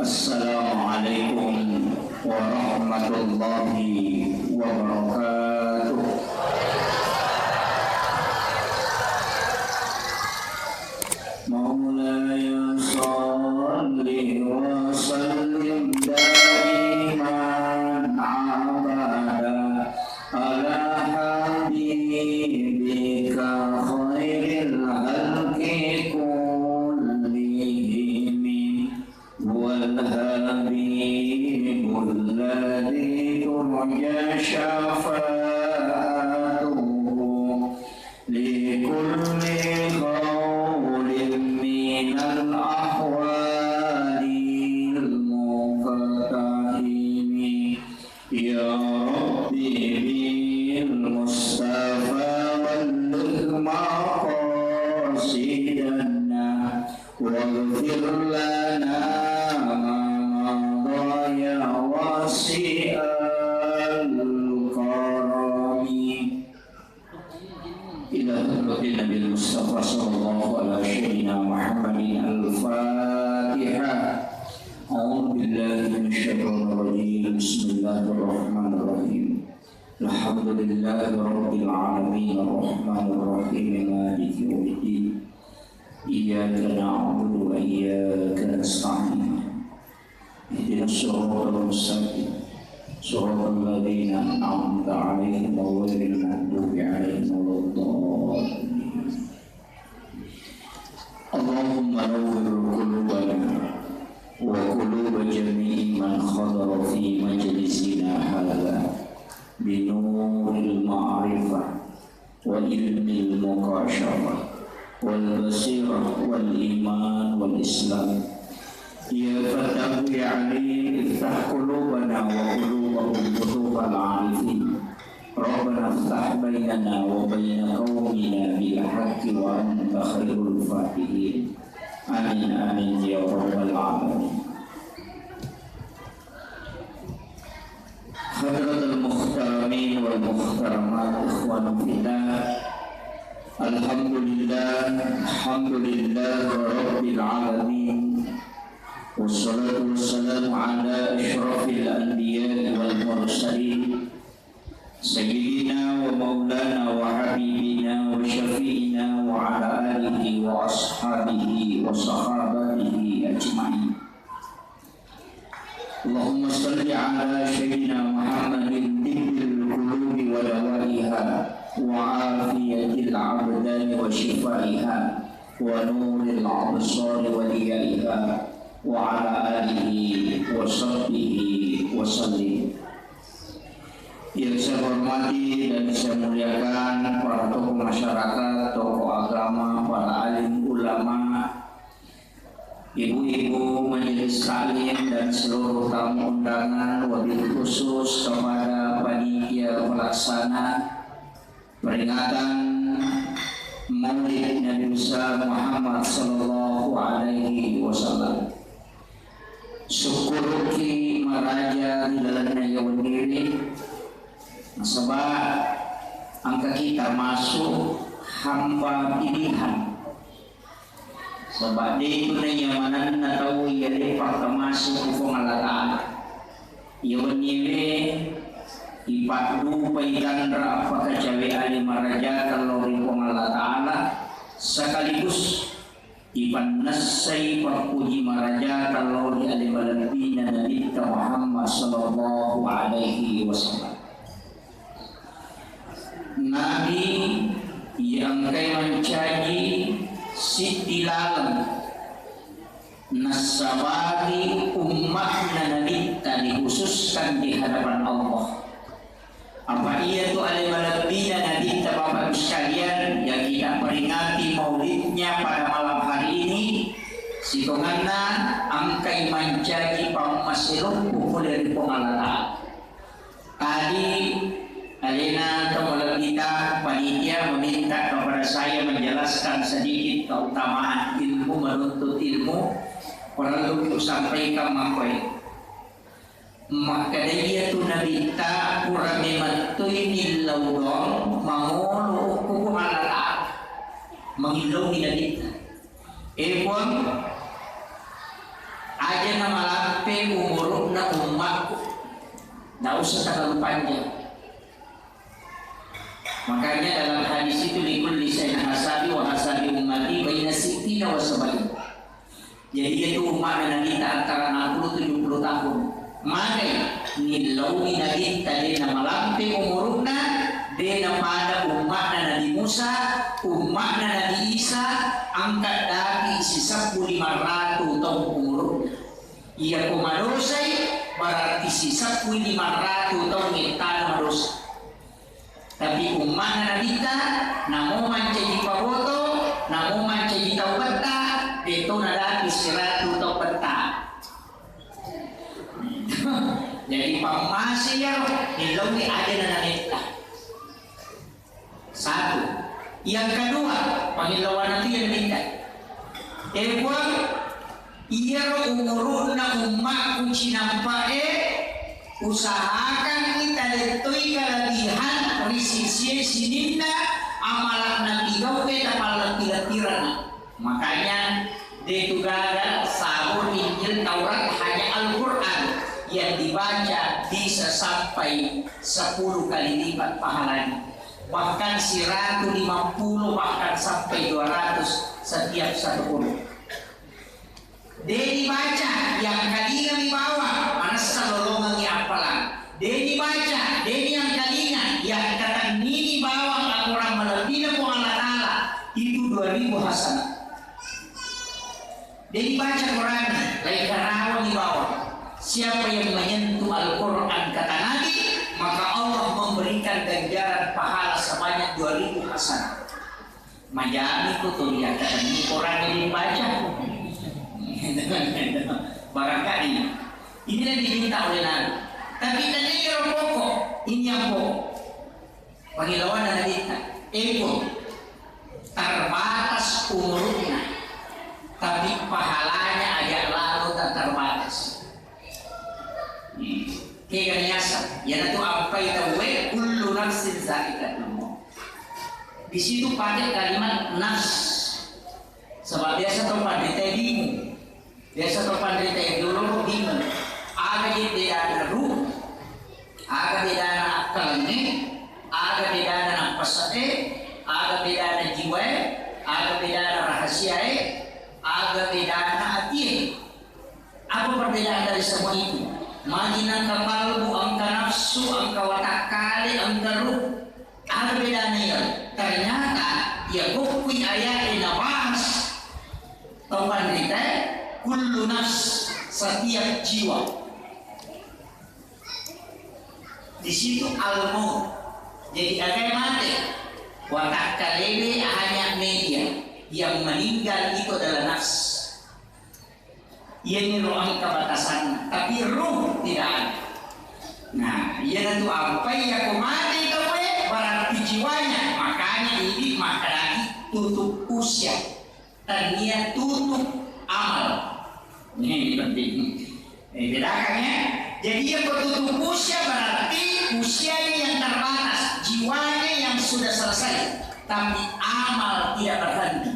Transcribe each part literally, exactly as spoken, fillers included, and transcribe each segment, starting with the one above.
Assalamualaikum warahmatullahi wabarakatuh. مولاي صل وسلم دائما أبدا على حبيبك خير الخلق كلهم. هو الحبيب الذي ترجى شفاعته لكل هول من الأهوال مقتحم. يا رب بالمصطفى بلغ مقاصدنا واغفر لنا ما مضى يا واسع الكرم. إلى حضرة النبي المصطفى صلى الله على سيدنا محمد الفاتحة. أعوذ بالله من الشيطان الرجيم. بسم الله الرحمن الرحيم. الحمد لله رب العالمين الرحمن الرحيم مالك يوم الدين. إياك نعبد وإياك نستعين. اهدنا الصراط المستقيم. صراط الذين أنعمت عليهم غير المغضوب عليهم ولا الضالين. اللهم نور قلوبنا وقلوب جميع من حضر في مجلسنا هذا بنور المعرفة وعلم المكاشفة والبصيرة والإيمان والإسلام. يا فتاح يا عليم، افتح قلوبنا وقلوبهم فتوح العارفين. ربنا افتح بيننا وبين قومنا بالحق وأنت خير الفاتحين. آمين، آمين يا رب العالمين. حضرة المحترمين والمحترمات، إخوان في الله، الحمد لله، الحمد لله رب العالمين، والصلاة والسلام على أشرف الأنبياء والمرسلين، سيدنا ومولانا وحبيبنا وشفيعنا وعلى آله وأصحابه وصحابته أجمعين. اللهم صل على سيدنا محمد طب القلوب ودوائها وعافية الأبدان وشفائها ونور الأبصار وضيائها وعلى آله وصحبه وسلم. Yang saya hormati dan saya muliakan para tokoh masyarakat, tokoh agama, para alim ulama, ibu-ibu majelis taklim dan seluruh tamu undangan, wabil khusus kepada panitia pelaksana peringatan Maulid Nabi Besar Muhammad sallallahu alaihi wasallam. Sukkuruki maraja ri lalenna iya wenniwi, nasaba engkaki termasuk hamba pilihan. Saba de'tu naiyamanenna tau iya de' pakkamase ku Puang Allah Ta'ala. Iya wenniwe ipaddupai tanra appakacawe ale marajatang lao ri Puang Allah Ta'ala, sekaligus ipannessai pappuji marajatang lao ri ale malebbina Nabitta Muhammad sallallahu alaihi wasallam. Nabi iya engkai mancaji siddi laleng nassabari ummatna Nabitta dikhususkan di hadapan Allah. Apa iyatu ale malebbina Nabitta, Bapak Ibu sekalian, yang kita peringati maulidnya pada malam hari ini, sitonganna engkai mancaji pammaseloppo pole ri Puang Allah Ta'ala. Tadi alena tau malebbita panitia meminta kepada saya menjelaskan sedikit keutamaan ilmu, menuntut ilmu, perlu kusampaikan makkoe. Makkeda iyatu Nabitta pura memettoi millau doang mangolo okko Puang Allah Ta'ala. Mangillau mi Nabitta. E Puang, aja na malam, umuru'na ummakku. Ndak usah terlalu panjang. Makanya dalam hadis itu, "Likulli syai'in hasabi wa hasabi ummati baina sittina wa sab'in." Jadi, itu umma'na Nabitta antara enam puluh tujuh puluh tahun. Magai nillauni Nabitta de' namalampe umuru'na, de' napada umma'na Nabi Musa, umma'na Nabi Isa, engka dapi sisebbu lima ratu taung umuru'na. Iya ko madosai, berarti sisebbu lima ratu taung ettana madosa. Tapi umma'na Nabitta, namo mancaji paboto, namo mancaji taubetta, de'to nadapi siratu taubetta. Jadi pammase iyaro, nillauni aja nanametta. Satu. Yang kedua, pangillawana tu yang Nabitta. Eh, Puang, iyaro umuru'na ummakku cinampa'e, usahakangngi talettoi kalebihan ri sisie sininna amala napigau'e tapalleppi-leppirana. Makanya, de'tu gaga sabur Injil Taurat, hanya Al-Quran yang dibaca bisa sampai sepuluh kali lipat pahalanya. Bahkan siratu lima puluh, bahkan sampai dua ratus setiap satu huruf. De' dibaca, yang kalinga mi bawang, manessa lolongengngi appalang. De' dibaca, de' yang kalinga, yang katennini bawang akorang malebbina Puang Allah Ta'ala, itu dua ribu hasanah. De' dibaca Quran, lai karawa mi bawang. Siapa yang menyentuh Al-Quran, kata Nabi, maka Allah memberikan ganjaran pahala sebanyak dua ribu hasanah. Majami ko to dia, katanya Quran yang dibaca. Barangkali inilah diminta oleh Nabi. Tapi tadi yang pokok, ini yang pokok. Pangillawana Nabitta, eko, terbatas umurnya, tapi pahalanya aja lalu tak terbatas. Kega biasa, iyanatu ampai tauwe, kullu nafsin za'iqatul maut. Di situ pakai kalimat nafs. Sebab biasa tau panrita bingung. Biasa to panrita e dulu bingung. Aga je bedana ruh, aga bedana akkalengnge, aga bedana nappasa'e, aga bedana jiwae, aga bedana rahasiae, aga bedana atie. Apa perbedaan dari semua itu? Magi engka kalbu, engka nafsu, engka watakkale, engka ruh. Aga bedana iya? Ternyata iya kokkui aya'e nabahas tau panritae, kullu nafs, setiap jiwa. Di situ al-maut. Jadi, aga mate? Watakkalele hanya media, yang meninggal itu adalah nafs. Iyaniro engka batasanna, tapi ruh tidak ada. Nah, iyanatu ampai yako mate tauwe, berarti jiwanya. Makanya idi makkedaki tutup usia. Tania tutup amal. Ini penting. Eh, bedakan ya. Jadi yako tutup usia berarti usianya yang terbatas, jiwanya yang sudah selesai, tapi amal tidak berhenti.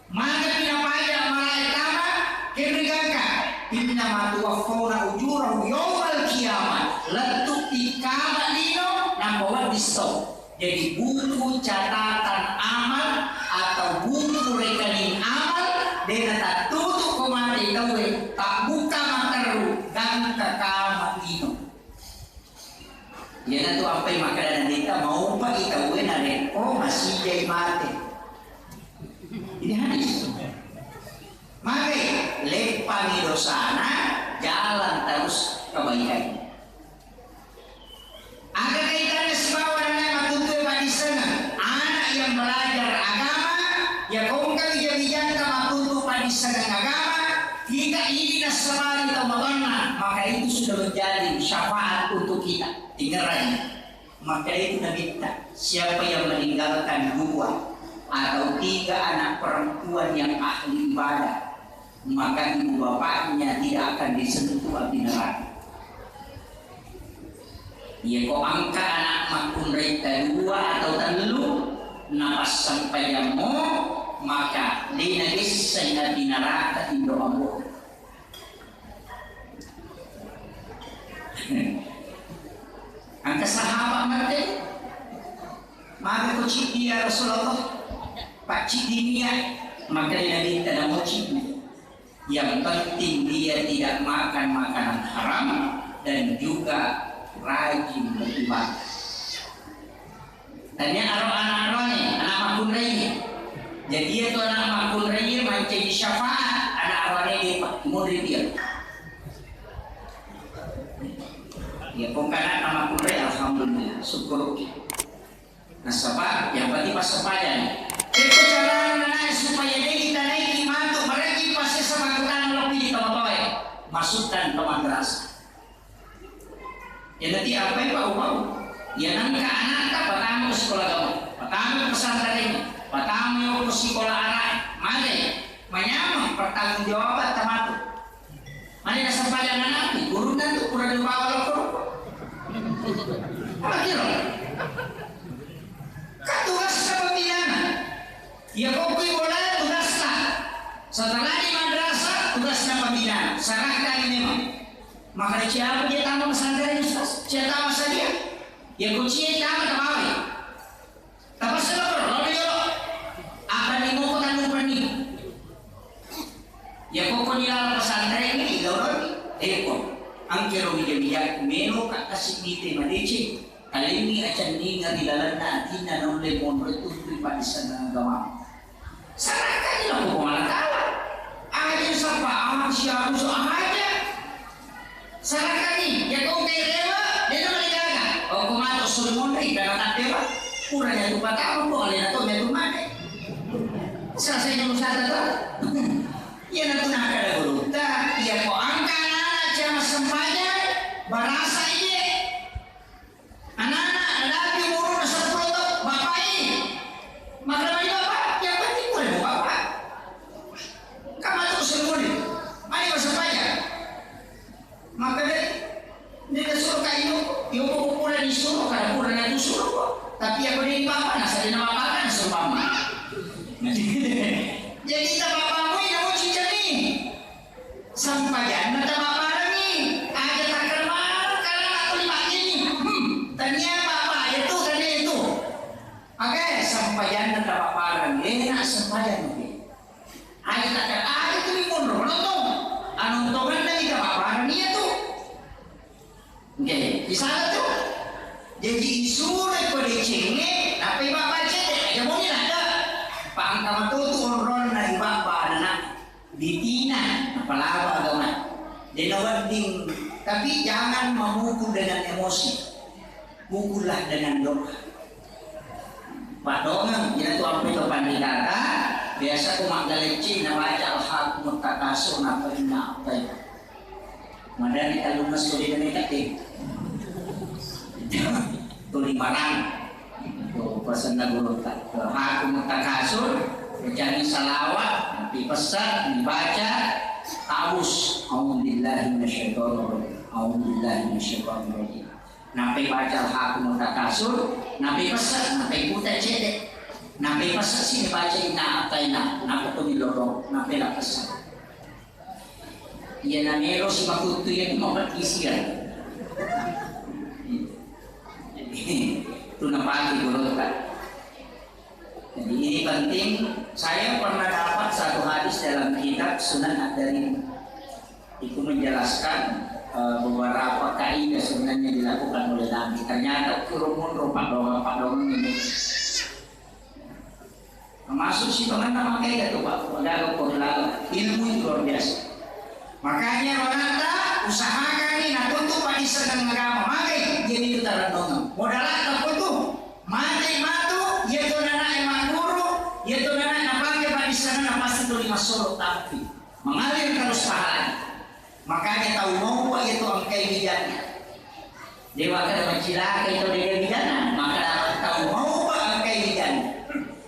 Maka pinapaja malae kama, kenrigangka, innama tuwaffawna ujurahu yaumal qiyamah, lettu pi kama lino, nampa wedding stop. Jadi buku catatan amal atau buku rekening amal, dena tattutu ko mate tauwe, tabbuka materru, gangka kama lino. Iyanatu ampai makkeda Nabitta, maupai tauwe narekko masijai mate. Ini hadis. Magai, leppangi dosana, jalan terus kebaikan. Aga kaitannya sibawa nanae mattuntu paddissengeng? Anak yang belajar agama, ya kongka wija-wijangka mattuntu paddissengeng agama, kita ini nasabari tau matonna, maka itu sudah menjadi syafaat untuk kita. Dengerannya. Maka itu Nabitta, siapa yang meninggalkan dua atau tiga anak perempuan yang ahli ibadah, maka ibu bapaknya tidak akan disentuh api neraka. Iya ko engka anak makkunraitta dua atau tellu, napassempajammo, maka de nagessai api neraka indo ambo. Rasulullah, pacciddi nia, maka Nabi tanamuci. Yang penting dia tidak makan makanan haram dan juga rajin beribadah. Tania aro anak-arone, anak makkunraie. Jadi itu anak makkunraie mancaji syafaat anak arone depa, munri dia. Ya, pokoknya anak makkunrai, alhamdulillah, syukur. Nasaba yang penting pas sempajan. Itu cara anak supaya dia kita naiki matu mereka pasti sama kita ngelopi di tempat. Masukkan ke madrasah. Ya, nanti apa ya, Pak Umar? Ya, nangka anak tak pertama ke sekolah agama, pertama ke pesantren, pertama ke sekolah anak, mana? Manyameng pertanggungjawaban tamatu. Mani nasempajang anakku, gurunna tu pura dibawa lokko. Apa kira? Kan tugas pembinaan. Ya, kok kui bola tugasna. Setelah di madrasah, tugasna pembinaan. Serahkan memang. Maka siapa dia tambah pesantren, Ustaz? Siapa tambah saja? Ya, kucinya tambah, tambah. Tapassello ro, laono yolo. Apanni moko tanu panni. Ya, pokokni lalo pesantren ni, laono ni. Eko, angkero wija-wija, melo ka kasi mite madeceng. Kalenni acanninga ri lalenna atinna naulle monro tuntui padissenna agama. Sarakani lako Puang Allah Ta'ala. Aja sapa, ah, siapa, so, aja. Sarakani, ya kau kayak dewa, dia nama dia gaga. Oh, kau mato suruh monri, karena tak dewa. Kurang ya tu patah, kau alena tu, ya tu mati. Selesai yang usaha tu. Ya, nanti nak ada guru. Tak, ya kau angkat anak, jangan sempajang, barasa iya. Anana, nadapi umuruna seppulo taung, bapai. Maka mani bapa, yang penting boleh bawa bapa. Kamu tuh semua nih, mani masuk aja. Maka deh, dia suruh kayak itu, yo, kok pura disuruh, karena pura nanti suruh kok. Tapi aku dari bapa, nah, saya nama bapa, nah, suruh mama. Jadi kita bapa, mau yang mau cincin nih. Sempajanna tababbarengngi, aja takkarmana karena tuli makkini. Hmm, tania bapa itu, tania itu. Oke, sempajanna tababbarengngi, enak sempajanna. Aja takkar, aja tuli monro, nonton. Anontonganna tababbarengngi itu. Oke, di sana tuh. Jadi isuro ko decengnge, nappa ibabba cete, aja moni ladde. Pangka matotu onronna ibabba anana. Ditina, napalaba agama. Dena wedding, tapi jangan memukul dengan emosi. Pukullah dengan doa. Paddoangeng, iyatu ampe to panditata, biasa ko maggalecci nabaca Alhaakumut Takasur, nappa inna a'taina. Madani tellungesso de' namekkadde. Tuli marang. Tuh, pasenna gurutta. Alhaakumut Takasur, bacani salawat, napipessa, dibaca, ta'awuz. A'udzubillahi minasyaitonirrajim. A'udzubillahi minasyaitonirrajim. Nappai baca Alhaakumut Takasur, nappai pessa, nappai puta cede. Nappai pessa si baca inna a'taina, nappa to milorong, nappai la pessa. Iya namelo si makuttu iya tu mappettisi ya. Tu napake gurutta. Jadi ini penting, saya pernah dapat satu hadis dalam kitab Sunan Ad-Darimi. Itu menjelaskan, eh, beberapa kaidah sebenarnya dilakukan oleh Nabi. Ternyata turun mundur paddoangeng-paddoangeng ini. Termasuk si teman-teman kayak itu, Pak. Udah, ilmu itu luar biasa. Makanya, Ronata, usahakan nih, nah, tutup Pak di seneng agama. Magai, jadi itu tarang dongeng. Modal apa tuh? Mate matu, iya tu nanae magguru, iya tu nanae napake padissengenna pasti tuli massolo, tapi mengalir terus pahalanya. Makanya tau mau iya tu engkai bijanna. Dewa kada macilaka itu dia bijanna, maka tau mau engkai bijanna.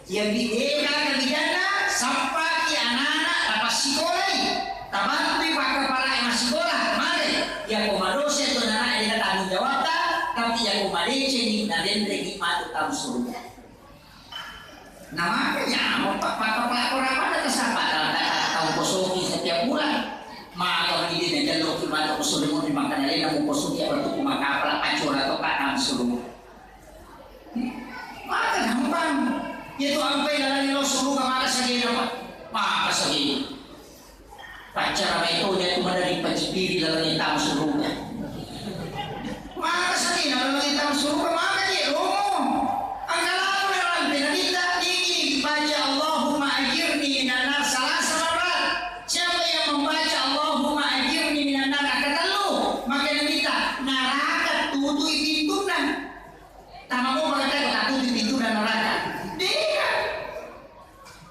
Iya bi-, degaga bijanna, sappaki anana tapassikolai, tabantui pakkapalae massikola, male, iya ko madosa itu nanae dena tanggung jawabta, tapi iya ko madecengi nadenreki matu tau surga. Nah, makanya, mau pa-, pa-, pa-, pelaporan pada tersapa, ta-, ta-, ta-, tahu kosoki setiap bulan. Maka ini dia jalur di mana kosoki mau dimakan, ada yang mau kosoki apa tuh, maka apa, acur atau kata suruh. Maka gampang. Iya tu ampai laleng lao suruga, maka sagena, Pak. Maka sagena. Paccara metode tu mana dipacipiri laleng tama suruga. Maka sagena laleng tama suruga, maka je romo. Angkalamu na lampe Nabitta, dingini baca Allahumma ajirni minan nar salasa marrat. Siapa yang membaca Allahumma ajirni minan nar akkatellu, maka Nabitta, naraka tutui pintunna. Tama mo pakatai ko tatutu pintu dan neraka. Deka.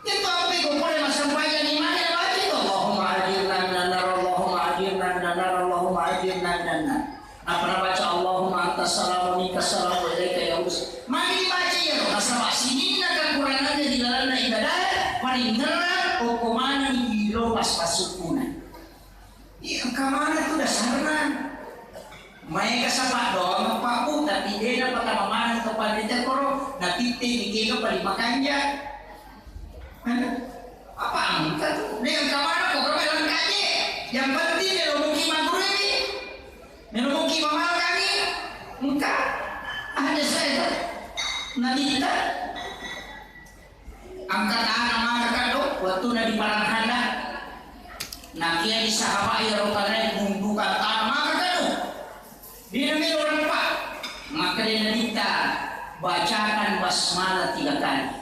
Itu apa ko pole massempajang imane nabaca itu, Allahumma ajirna minan nar, Allahumma ajirna minan nar, Allahumma ajirna minan nar. Apa nabaca Allahumma antas salam wa minkas salam wa ilaika yaud. Magi dibaca iya ro, nasaba sininna kekuranganna di lalanna ibadah, paling ngerang okko maneng di lopas pasukuna. Iya, engka maneng tu dasarna. Maega sapa doang, Pak, Bu, tapi de na patama maneng to panrita koro, na titte ni kega paling makanja. Hah? Apa engka tu? De engka maneng ko kami lengkap je. Yang penting melo muki magurui, melo muki mamalkangi. Engka. Ada saya tu. Nabitta. Engka tana maka kaddo, wettuna di Parang Handa. Nakia di sahabat iya ro tanae gundukan tana maka kaddo. Dina melo reppa. Maka de Nabitta, bacakan basmalah tiga kali.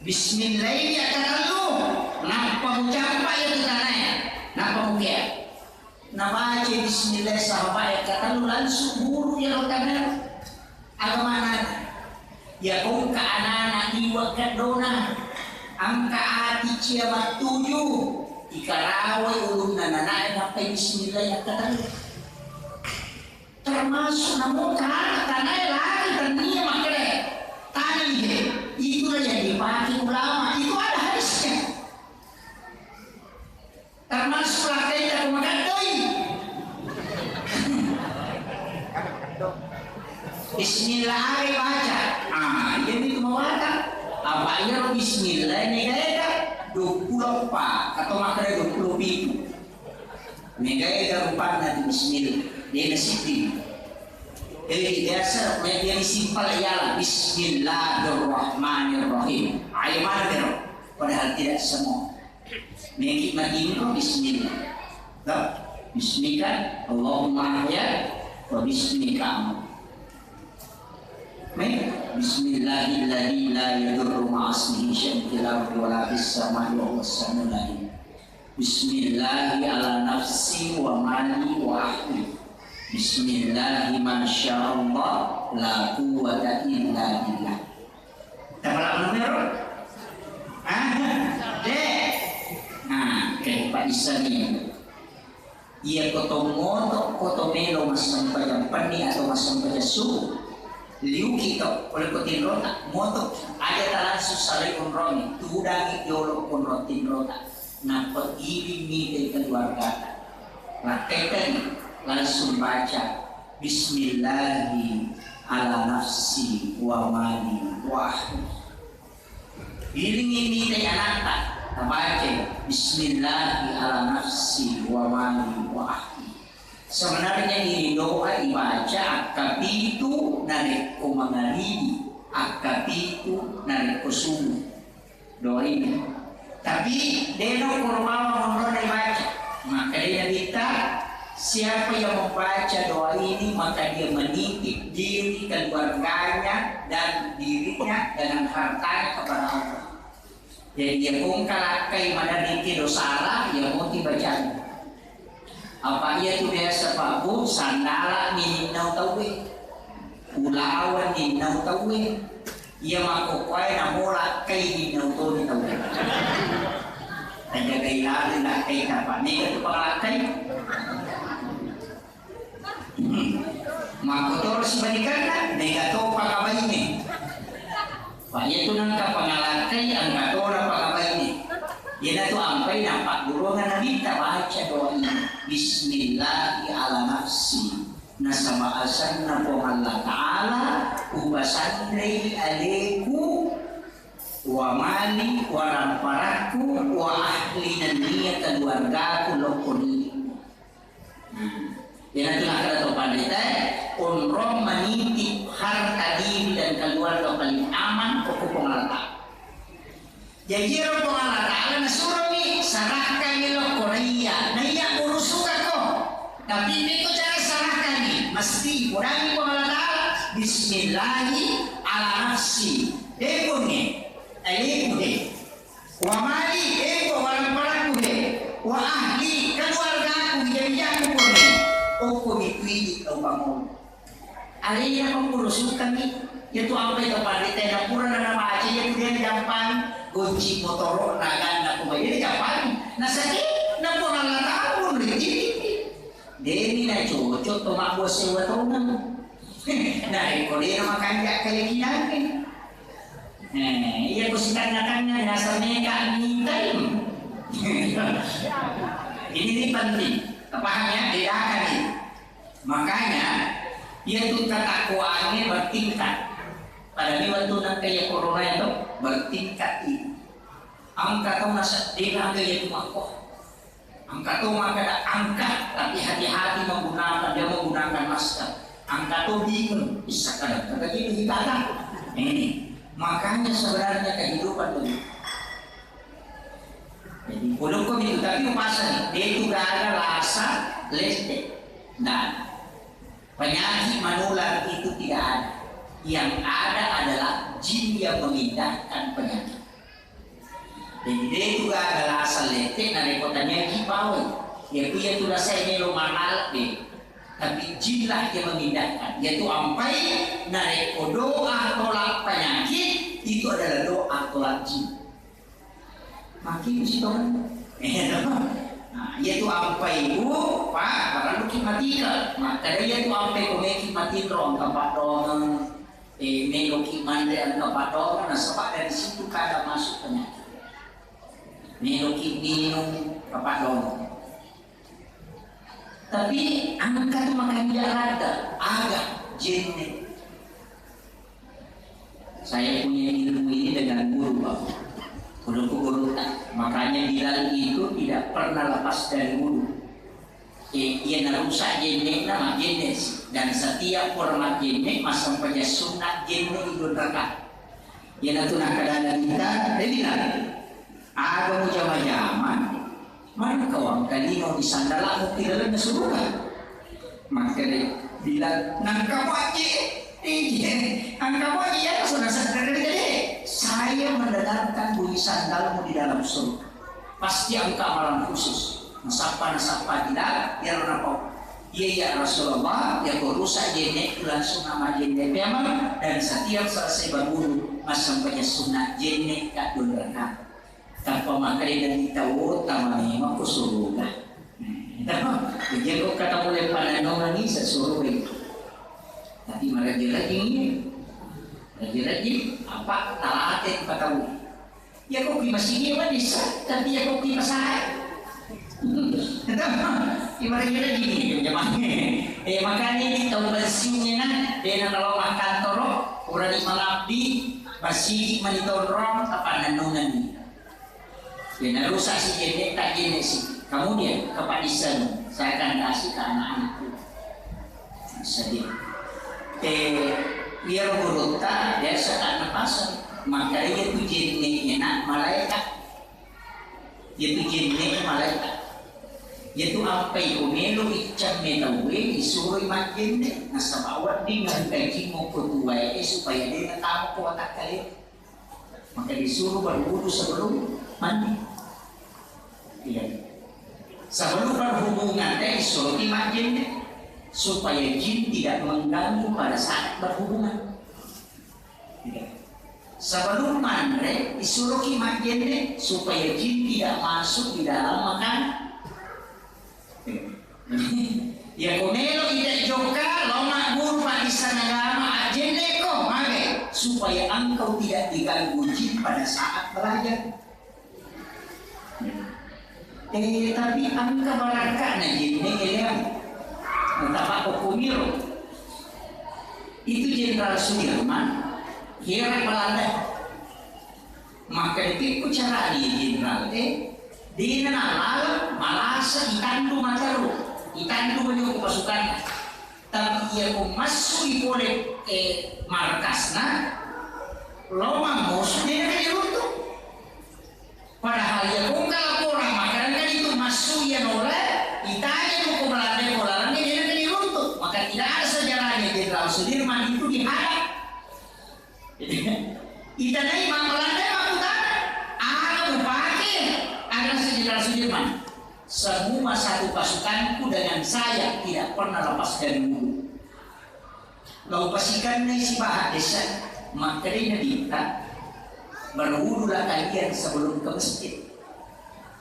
Bismillah ini akkatellu. Nappa mucampa iya tu tanae. Nappa mukea. Nabaca bismillah sahabat katellu langsung guru iya ro tanae. Aga manana? Iya ko engka anana liwe kaddona, engka ati cia mattuju, ikarawai ulunna nanae nappai bismillah akkatellu. Termasuk namo tana, tanae lari tania makkeda tana ihe, itulah yang dipakai ulama, itu ada hadisnya. Termasuk lakkaita ko makaddoi. Bismillah are baca. Ah, iya itu mawata. Apa iya ro bismillah ini kaya duappulo pa atau makkeda duappulo pitu. Mega ega rupanna tu bismillah. Dia nasipi. Jadi biasa, dia simpel ialah Bismillahirrahmanirrahim. Ayo mana bero? Padahal tidak semua. Meki matinro bismillah. Toh? Bismika Allahumma ahya wa bismika amut. Meki, Bismillahilladzi la yadurru ma'asmihi syai'un fil ardi wa la fis sama'i wa huwas samiul alim. Bismillahi ala nafsi wa mali wa ahli. Bismillahi masya Allah la quwwata illa billah. Tapalak nomor? Ah, de. Nah, oke, Pak Isani. Iya ko to moto, ko to melo massempajang penni atau massempajang subuh. Liuki to, pole ko tinrota, moto, aja talangsung salai onroni, tudangi jolo onro tinrota. Nappa iring mitai keluargata. Lakkaitani, langsung baca, Bismillahi ala nafsi wa mali wa ahli. Iringi mitai anatta, tabacai, Bismillahi ala nafsi wa mali wa ahli. Sebenarnya ini doa ibaca akka pitu narekko mangaribi, akka pitu narekko subuh. Doa ini. Tapi deno korbawa monrona ibaca. Maka dia minta, siapa yang membaca doa ini, maka dia menitip diri, keluarganya, dan dirinya dengan hartanya kepada Allah. Jadi, iya ko engka lakkai maderri ke dosara, iya moti bacang. Apa iya tu biasa, Pak, Bu, sandala mi ninnau tauwe. Ulawa ninnau tauwe. Iya makkokkoe namo lakkai ninnau toni tauwe. Tajagai lari lakkai tapa. Mega tu pangalakkai. Hmm. Makkotoro sibalikanna, mega to pakabaine. Pak, iya tu nengka pangalakkai, engka tona pakabaine. Iyanatu ampai nappagguruangan Nabitta baca doa ini. Bismillahi ala nafsi. Nasaba asenna Puang Allah Ta'ala, upasanrei aleku, wa mali, wa ramparakku, wa ahli nennia keluargaku lokko ni. Nah, iyanatu nakkeda to panritae, onrong manitip harta diri dan keluarga paling aman ko ko Jaji ero Puang Allah Ta'ala nasuromi, "Sarakkangi lokko naiya, naiya urusukakko." Tapi pekko cara sarakkangi, mesti ipodangi Puang Allah Ta'ala, "Bismillahi ala nafsi." De' Puang e, aleku de. "Wa mali," e Puang, "walampalakku de. Wa ahli," keluargaku, wija-wijakku Puang e. Okkomi kuidi tau pangolo. Alena makkuro sukkangngi, iyatu ampai to panrita e, napurana nabaca iyatu de' jampang, gonci motoro'na, ganna ko mai de' jampang. Nasakki, na Puang Allah Ta'ala pun rititipi. De'ni nacocok to mabbua sewwa tongeng. Narekko de'na makanja keyakinanna. Eh, iya ko sitanna-tanna naseng meka mintai. Ini, ini penting. Paham ya? Bedakan ini. Makanya, iyatu ketakwaangnge bertingkat. Pada mi wettunna engka iya corona itu bertingkat itu. Engka tau naseddena aga iyatu makko. Engka tau makkeda engka, tapi hati-hati menggunakan, dia menggunakan masker. Engka tau bingung, bisa kada, kada gini kita. Ini. Makanya sebenarnya kehidupan begitu. Jadi, ulukku itu, tapi upasani, de' tu gaga lasa lette. Dan penyakit menular itu tidak ada. Yang ada adalah jin yang memindahkan penyakit. Jadi, de' tu gaga lasa lette, narekko taniaji bawai. Iyatu, iyatu lasa ini lo manal de. Tapi jinlah yang memindahkan. Iyatu ampai, narekko doa tolak penyakit, itu adalah doa tolak jin. Maki musi tongeng. Nah, iyatu ampai bu, Pak, parelluki matika. Makkeda iyatu ampai ko meki matinro engka paddongeng, eh, meloki manre engka paddongeng, nasaba dari situ kada masuk penyakit. Meloki minum engka paddongeng. Tapi engka tu makanja ladde, aga jenne. Saya punya ilmu ini dengan guru, Pak. Guruku guru tak. Makanya Bilal itu tidak pernah lepas dari guru. Eh, iya narusak jenne, nama jenne sih. Dan setiap orang jenne masang paja sunat jenne itu neraka. Iya natu nakadana kita, eh Bilal. Aga mujama-jama. Maneng kawang kalino di sandalamu ki lalenna suruga. Makkeda Bilal, nangka paji, iya, nangka paji ya sudah sadar dari tadi. Saya mendengarkan bunyi sandalmu di dalam surga. Pasti engkau amalan khusus. Nasappa, nasappa Bilal, biar napau. Iya, ya Rasulullah, ya ko rusak jenne langsung nama jenne pemang dan setiap selesai berwudu masang paja sunat jenne kadun renang. Tappa makkedai Nabitta, "Oh, tama memang ko suruga." Tama, jadi ko kata mulai pananongangi sesuruga itu. Tapi maraji-raji ini, raji-raji apa talate patau. Ya kok ki masigi manisa, tapi ya kok ki masai. Tama, maraji-raji ini jamaah. Eh, makanya ini tahu pensiunnya nah, dia nak kalau makan toro, kurang mengabdi, masigi mani tonrong, apa nanongangi. Iya narusak si jenne, tak jenne si. Kemudian kepada Islam, saya akan kasih ke anak-anakku. Sedih. Eh, biar gurutta biasa tak napasang. Maka iya tu jenne enak malaikat. Iya tu jenne malaikat. Iya tu ampai ko melo iccang metawe, isuroi majjenne. Nasaba wedding engka jimmo ko tuwae, eh, supaya de natamu ko watakkalena. Maka disuruh berwudu sebelum mandi. Iya. Sebelum berhubungan, eh, disuruh majjenne supaya jin tidak mengganggu pada saat berhubungan. Iya. Sebelum manre, disuruh majjenne supaya jin tidak masuk di dalam makanan. Iya. Iya, ko melo ita jokka, lao magguru paddisseng agama, ajjenne ko, mage, supaya engkau tidak diganggu jin pada saat belajar. Eh, tapi engka barakka'na jenne eleang. Natapakko kumiro. Itu Jenderal Sudirman, hera Belanda. Maka dipikku carani Jenderal, eh, dina nalaleng malasa itandu mataru, itandu manyoko pasukanna. Tapi iya ko massui pole, eh, markasna, lomang musu dena diruntu. Padahal iya kongka laporan, maka engka itu massu iya nola, itanya ko Belanda ko lalanna, dia engka diruntu. Maka tidak ada sejarahnya Jenderal Sudirman itu dihadang. Itanai ma Belanda makkutana, "Aga mupake?" Ada Jenderal Sudirman. "Semua satu pasukanku dengan saya tidak pernah lepas dari wudhu." Lao pasikennai sibawa desa, makkedai Nabitta, "Berwudulah kalian sebelum ke masjid."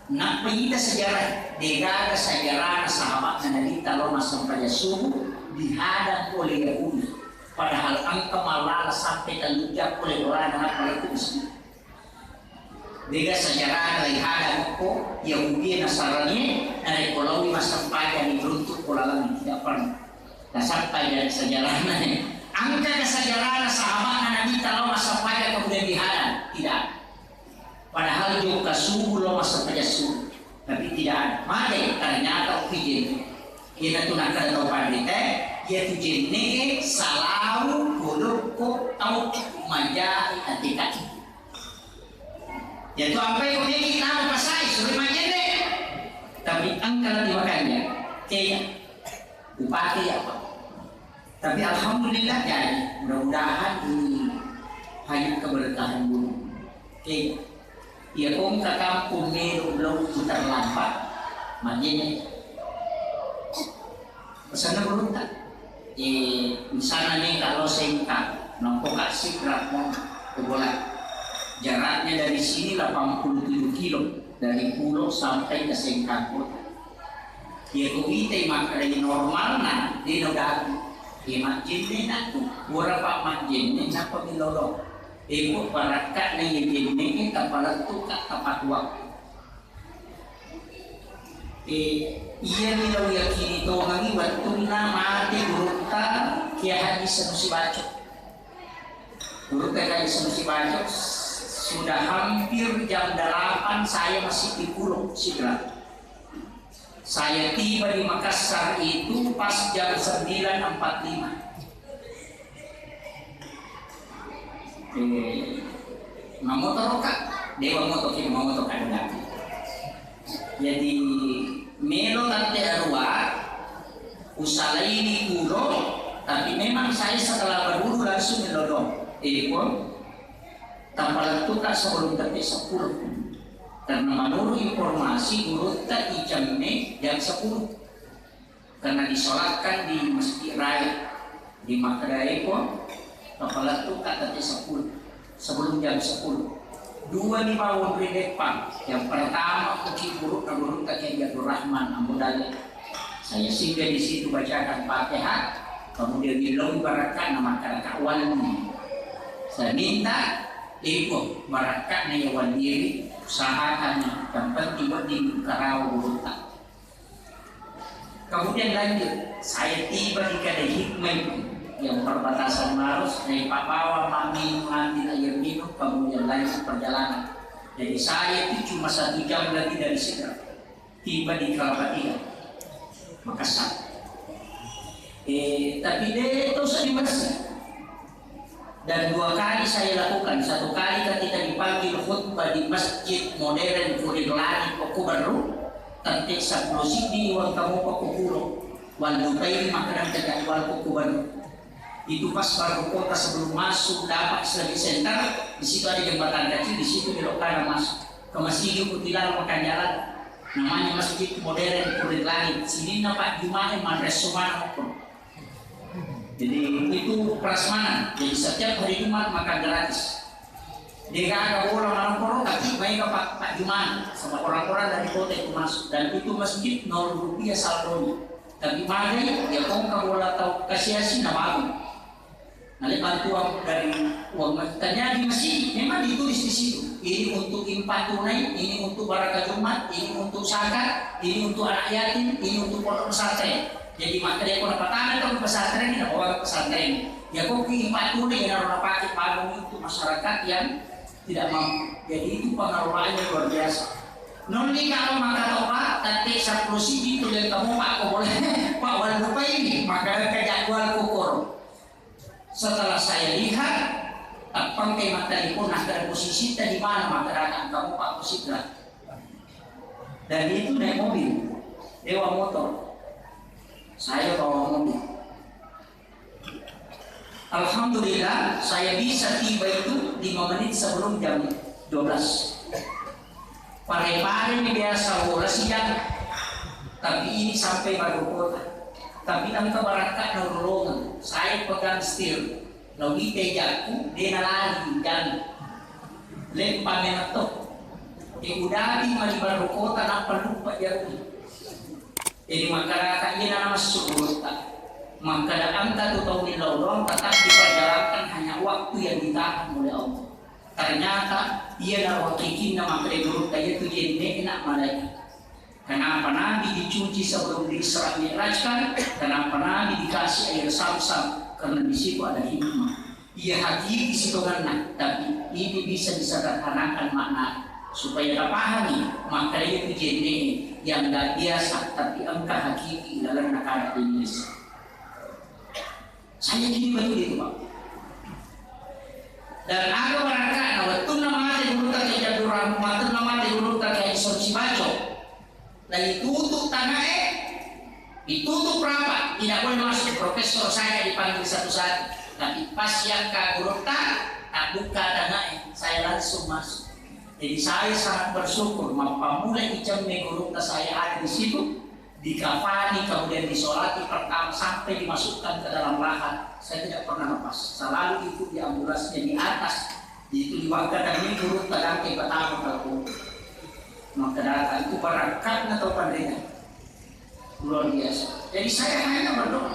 Nappa ita sejarah, degaga sejarahna sahabatna Nabitta lao massempajang subuh dihadang oleh Yahudi. Padahal engka mallala sampai tellu jam pole bolana nappa lettu masjid. Degaga sejarahna rihadang okko Yahudi Nasrani, narekko laowi massempajang diruntu ko lalang, tidak pernah. Tasappai dari sejarahna. Engka ke sejarahna sahabatna Nabitta lao massempajang kemudian dihadang? Tidak. Padahal jokka subuh lao massempajang subuh. Tapi tidak ada. Mate, ternyata okki jenne. Iyanatu nakkeda tau panrita, iyatu jenne salau kodokko tau majai atekaki. Iyatu ampai ko meki namu pasai, suri majenne. Tapi engka lagi makanja. Kega. Upake ya, Pak. Tapi alhamdulillah jadi. Mudah-mudahan ini hanya keberkahan dulu. Oke. Iya kongka kampung melo ulauku terlambat. Majene. Pesanna gurutta. Eh, misalna nih kalau Sengkang, nongko kasih berapa ke bola. Jaraknya dari sini delapan puluh tujuh kilo, dari pulau sampai ke Sengkang kota. Iya, ko witai makkedai normalna, de no dagu. Iya, majjenne nakku, pura pa majjenne, nappa milolo. Iko barakka'na iya jenne, tapalettuka, tapatuang. Eh, iya mi lo yakini tongangi wettunna mate gurutta Kiai Haji Sanusi Baco. Gurutta Kiai Haji Sanusi Baco, sudah hampir jam delapan saya masih di pulau Sidrap. Saya tiba di Makassar itu pas jam sembilan empat lima. Eh, mamotoro ka? Dewa moto ki, mamoto ka dendaki. Jadi, melo tante arua, usalaini kulo, tapi memang saya setelah berwudu langsung melodong. Eh, pun, tanpa lettuka sebelum detik sepuluh. Karena menurut informasi gurutta icemme jam sepuluh. Karena disolatkan di Masjid Raya di Makkeda, eko, tapalettu ka tette sepuluh, sebelum jam sepuluh. Dua ni bawang ri depan. Yang pertama, uki guru, guru Kiai Abdul Rahman Ambo Dalle. Saya singgah di situ bacakan Fatihah, kemudian dilawi barakatna masyarakat wali. Saya minta, eko, barakatna ya wali, usahakan yang penting wedding karawa gurutta. Kemudian lanjut, saya tiba di kedai Hikmah itu yang perbatasan Maros, dari Papawa mami mengambil air minum, kemudian lanjut perjalanan. Jadi saya itu cuma satu jam lagi dari Sidrap, tiba di Kalapatiga, Makassar. Eh, tapi de to sering bersih. Dan dua kali saya lakukan, satu kali ketika dipanggil khutbah di Masjid Modern Kurir Langit Paku Baru, tette seppulo siddi wangkamu Paku Puro, wallupai makkeda jadwal Paku Baru. Itu pas baru kota sebelum masuk dapat Islamic Center, di situ ada jembatan kecil, di situ belok kanan masuk ke Masigi Kutilang makan jalan, namanya Masjid Modern Kurir Langit. Sininna Pak Jumat manresso mana. Jadi itu prasmanan. Jadi setiap hari Jumat makan gratis. Degaga bola manokoro, tapi maega Pak, Pak Jumat sama orang-orang dari kota itu masuk. Dan itu masjid nol rupiah saldona. Tapi magai, ya kongka bola tau kasiasi na bagus. Nale bantuan dari uang mas-, ternyata di masjid memang ditulis di situ. Ini untuk infak tunai, ini untuk barakah Jumat, ini untuk zakat, ini untuk anak yatim, ini untuk pondok pesantren. Jadi, makkeda ko napatama to pesantren, nabawa pesantren. Ya, ko ki patune naro napake bangun untuk masyarakat yang tidak mampu. Jadi, itu pengelolaannya luar biasa. Nonni kalau maka topa, tette seppulo siddi tu yang kamu pak ko boleh, pak, wallupai ini, maka kejadwal kukur. Setelah saya lihat, Tappang ke mattelepon, nakkeda posisitta di mana, makkeda engka mo Pak Positra. Dan itu naik mobil, lewat motor. Saya bawa mobil. Alhamdulillah, saya bisa tiba itu lima menit sebelum jam dua belas. Pare-pare ini biasa bola sidang, tapi ini sampai baru kota. Tapi engka barakka naurulungan, saya pegang setir. Lawi tejakku, de nalali jang. Leppa memetto. E udapi mali baru kota, nappa lupa jaku. Jadi makkadaka iya na masuk gurutta. Makkada engka tu tau millau doang tetap diperjalankan hanya waktu yang ditahan oleh Allah. Ternyata iya na hakikinna makkada gurutta iya tu jenne'na malaikat. Kenapa Nabi dicuci sebelum diisra mi'rajkan? Kenapa Nabi dikasih air zam-zam? Karena di situ ada hikmah. Iya hakiki sitongenna, tapi ini bisa disederhanakan makna supaya tapahami, maka itu jenne yang nggak biasa, tapi engka hakiki ilalenna kada Indonesia. Saya ini betul itu, Pak. Dan aga barakka na wettunna mate gurutta ke Jabdurrahman, wettunna mate gurutta ke Isor Sibaco. Dan ditutup tanah eh, ditutup rapat, tidak boleh masuk. Profesor saya dipanggil satu-satu, tapi pas yang ke gurutta, tak buka tanah eh, saya langsung masuk. Jadi saya sangat bersyukur, mappamula icemme gurutta saya ada di situ, dikafani, kemudian disolati pertama sampai dimasukkan ke dalam lahat. Saya tidak pernah lepas, selalu ikut di ambulansnya di atas. Itu di Wakka tadi gurutta dangke pertama kalau Maka datang itu barakatnya atau pandainya luar biasa. Jadi saya hanya berdoa.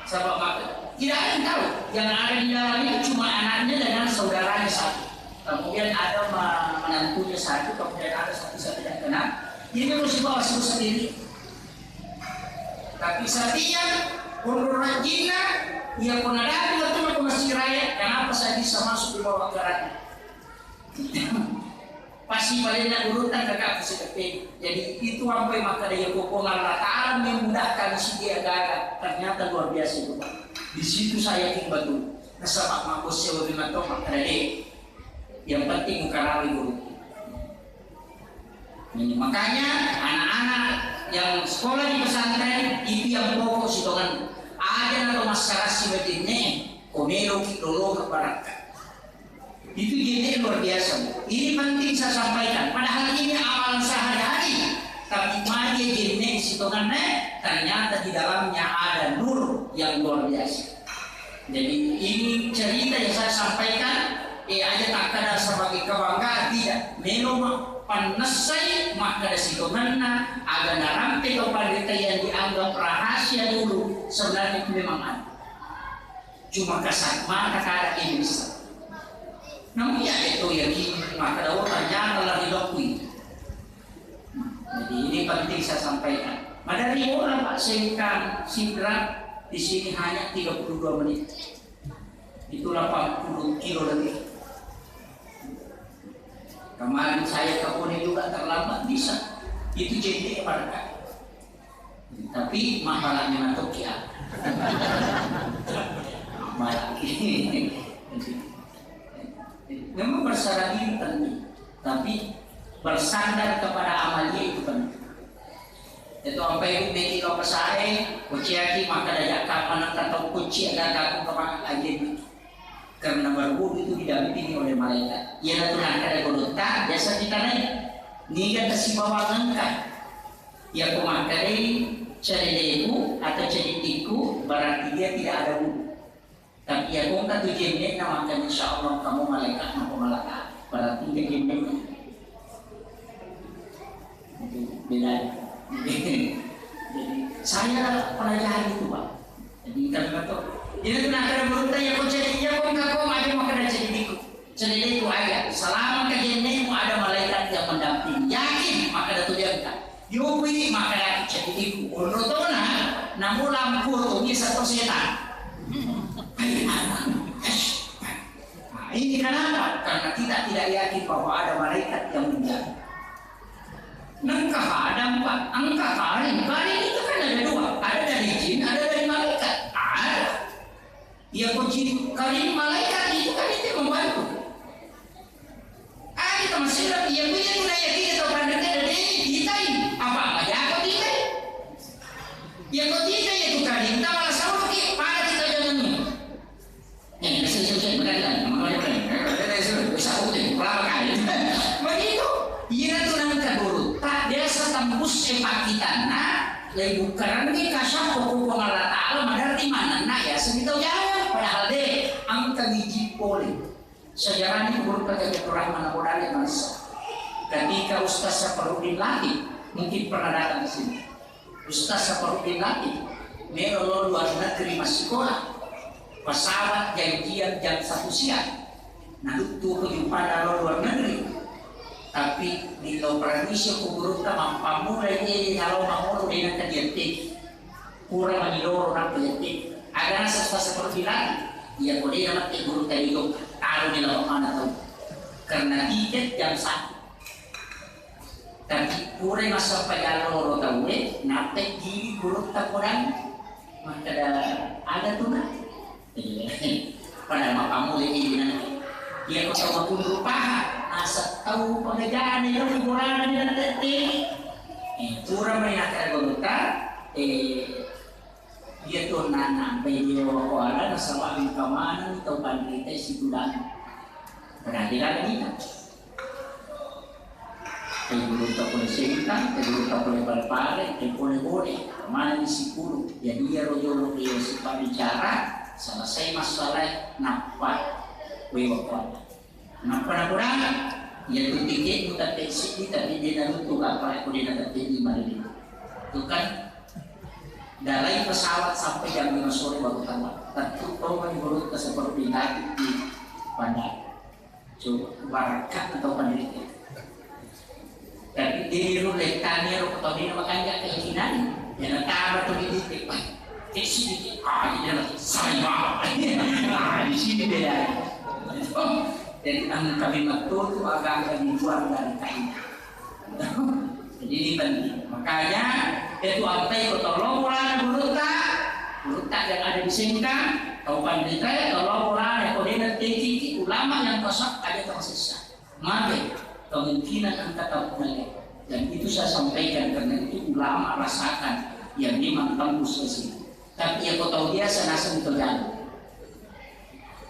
Sebab maka tidak ada yang tahu. Yang ada di dalam itu cuma anaknya dengan saudaranya satu. Kemudian ada ma- menantunya satu, kemudian ada satu saya tidak kenal. Ini musibah masuk sendiri. Tapi setiap menurut jinna, ia pernah datang ke masjid raya. Kenapa saya bisa masuk di bawah kerana? Pasti paling nak urutang kakak sekepe. Jadi itu sampai maka dia kokong Allah Ta'ala memudahkan si dia gagal. Ternyata luar biasa itu, Pak. Di situ saya yakin betul. Nasaba mako sewa memang tomak kada deh. Yang penting muka rawi guru. Jadi, makanya anak-anak yang sekolah di pesantren itu yang pokok sitongan. Ada atau masyarakat si bajinne, komelo ki lolo ke barakka. Itu jenne luar biasa, Bu. Ini penting saya sampaikan. Padahal ini amalan sehari-hari, tapi maja jenne sitongannya ternyata di dalamnya ada nur yang luar biasa. Jadi ini cerita yang saya sampaikan, eh, aja tak ada sebagai kebanggaan, tidak. Melo ma- pannessai makkada sitonganna, aga narampe to panrita yang dianggap rahasia dulu, sebenarnya itu memang ada. Cuma kasat mata kada yang bisa. Namun ya itu yakin maka dawa ternyata lagi lokui. Jadi ini penting saya sampaikan. Madari orang Pak Sengkang Sidrap di sini hanya tiga puluh dua menit. Itu delapan puluh kilo lebih. Kemarin saya ke Bone juga terlambat bisa. Itu jente barangkali. Tapi mahalanya matoki ya. Mahalaki. Memang bersara diri penting, tapi bersandar kepada amalia itu penting. Itu apa ibu beki kau pesae, kuciaki maka dajak kapan kata kuci ada kaku kemana aja. Karena berwudu itu didampingi oleh malaikat. Ia tu nak ada gurutta, biasa kita naik. Niga tasibawa engka. Iya ko makkedai cedde'ku atau cedde'ku, berarti dia tidak ada wudu. Tapi iya ko engka tu jenne'na, maka insya Allah kamu malaikat mako malaka. Berarti dia jenne'na. Itu beda. Jadi saya pelajari itu, Pak. Jadi kami kata, ini tu nak kena beruntung ya ko cedde', iya ko engka ko maju makkeda cedde'ku. Cedde'ku aja, selama ke jenne'mu ada malaikat yang mendampingi. Yakin makkeda tu dia engka. Yobui makkeda cedde'ku. Onrotona, namu lampu tu bisa to setan. Nah, ini kenapa? Karena kita tidak yakin bahwa ada malaikat yang menjaga. Nengka ada empat, engka karim. Karim itu kan ada dua, ada dari jin, ada dari malaikat. Ada. Ya, ko jin, karim malaikat itu kan itu membantu. Karena lebih keren nih kasar pokok Allah Ta'ala madarri manenna ya seni tau jaya. Padahal deh, angka biji pole. Sejarah ini guru kata Abdurrahman Abu Dhani Mansa. Ketika Ustaz Saparuddin Latif, mungkin pernah datang ke sini. Ustaz Saparuddin Latif, melo lo luar negeri massikola. Pesawat janjian jam satu siang. Nah, itu kejumpaan lo luar negeri. Tapi di lo permisi ku gurutta mappamulai, eh, nalo mangolo dena kadiatte. Pura maniloro nappa yette. Aga naseng sasa perbilani. Iya ko dena mate gurutta itu. Taru di lawang mana tau. Karena tiket jam satu. Tapi pura massappa jalloro tauwe, nappa gili gurutta podang. Makkeda ada tu na. Padahal mappammula ini nanti. Iya ko tau makunru paha, asa tau pengejane lo di bolana di nanti. Eh, pura mai nakara gurutta, eh, iya tu anak-anak, pai dia wako ala nasaba engka maneng tau panrita situdang. Padahal dia ada kita. Tegurutta pole Sengkang, tegurutta pole Parepare, e pole Bone, manenni sipulung. Jadi iyaro jolo ri sipabbicara, selesai massalae, nappa wewa kuala. Nappa napodangi, iyatu tiketmu tette siddi, tapi de naruntuk, apalagi ko de natette lima ribu. Itu kan, darai pesawat sampai jam lima sore baru terbang. Tentu tongeng gurutta seperti tadi di bandara. Coba barakka atau peneliti. Tapi diri ru lettani ro kotodina makanja keyakinan. Ya natama tu di titik. Tesi di ah, iya, saya. Ah, di sini beda. Jadi anu kami metu tu agak di luar dari kain. Jadi ini penting. Makanya itu ampai ko tolong bolana gurutta, gurutta yang ada di Sengkang, tau panrita ya tolong bolana ko dena teki ulama yang kosong aja tong sisa. Maka kemungkinan angka tapunai. Dan itu saya sampaikan karena itu ulama rasakan yang memang tembus ke situ. Tapi ya kau tahu biasa nasib itu jalan.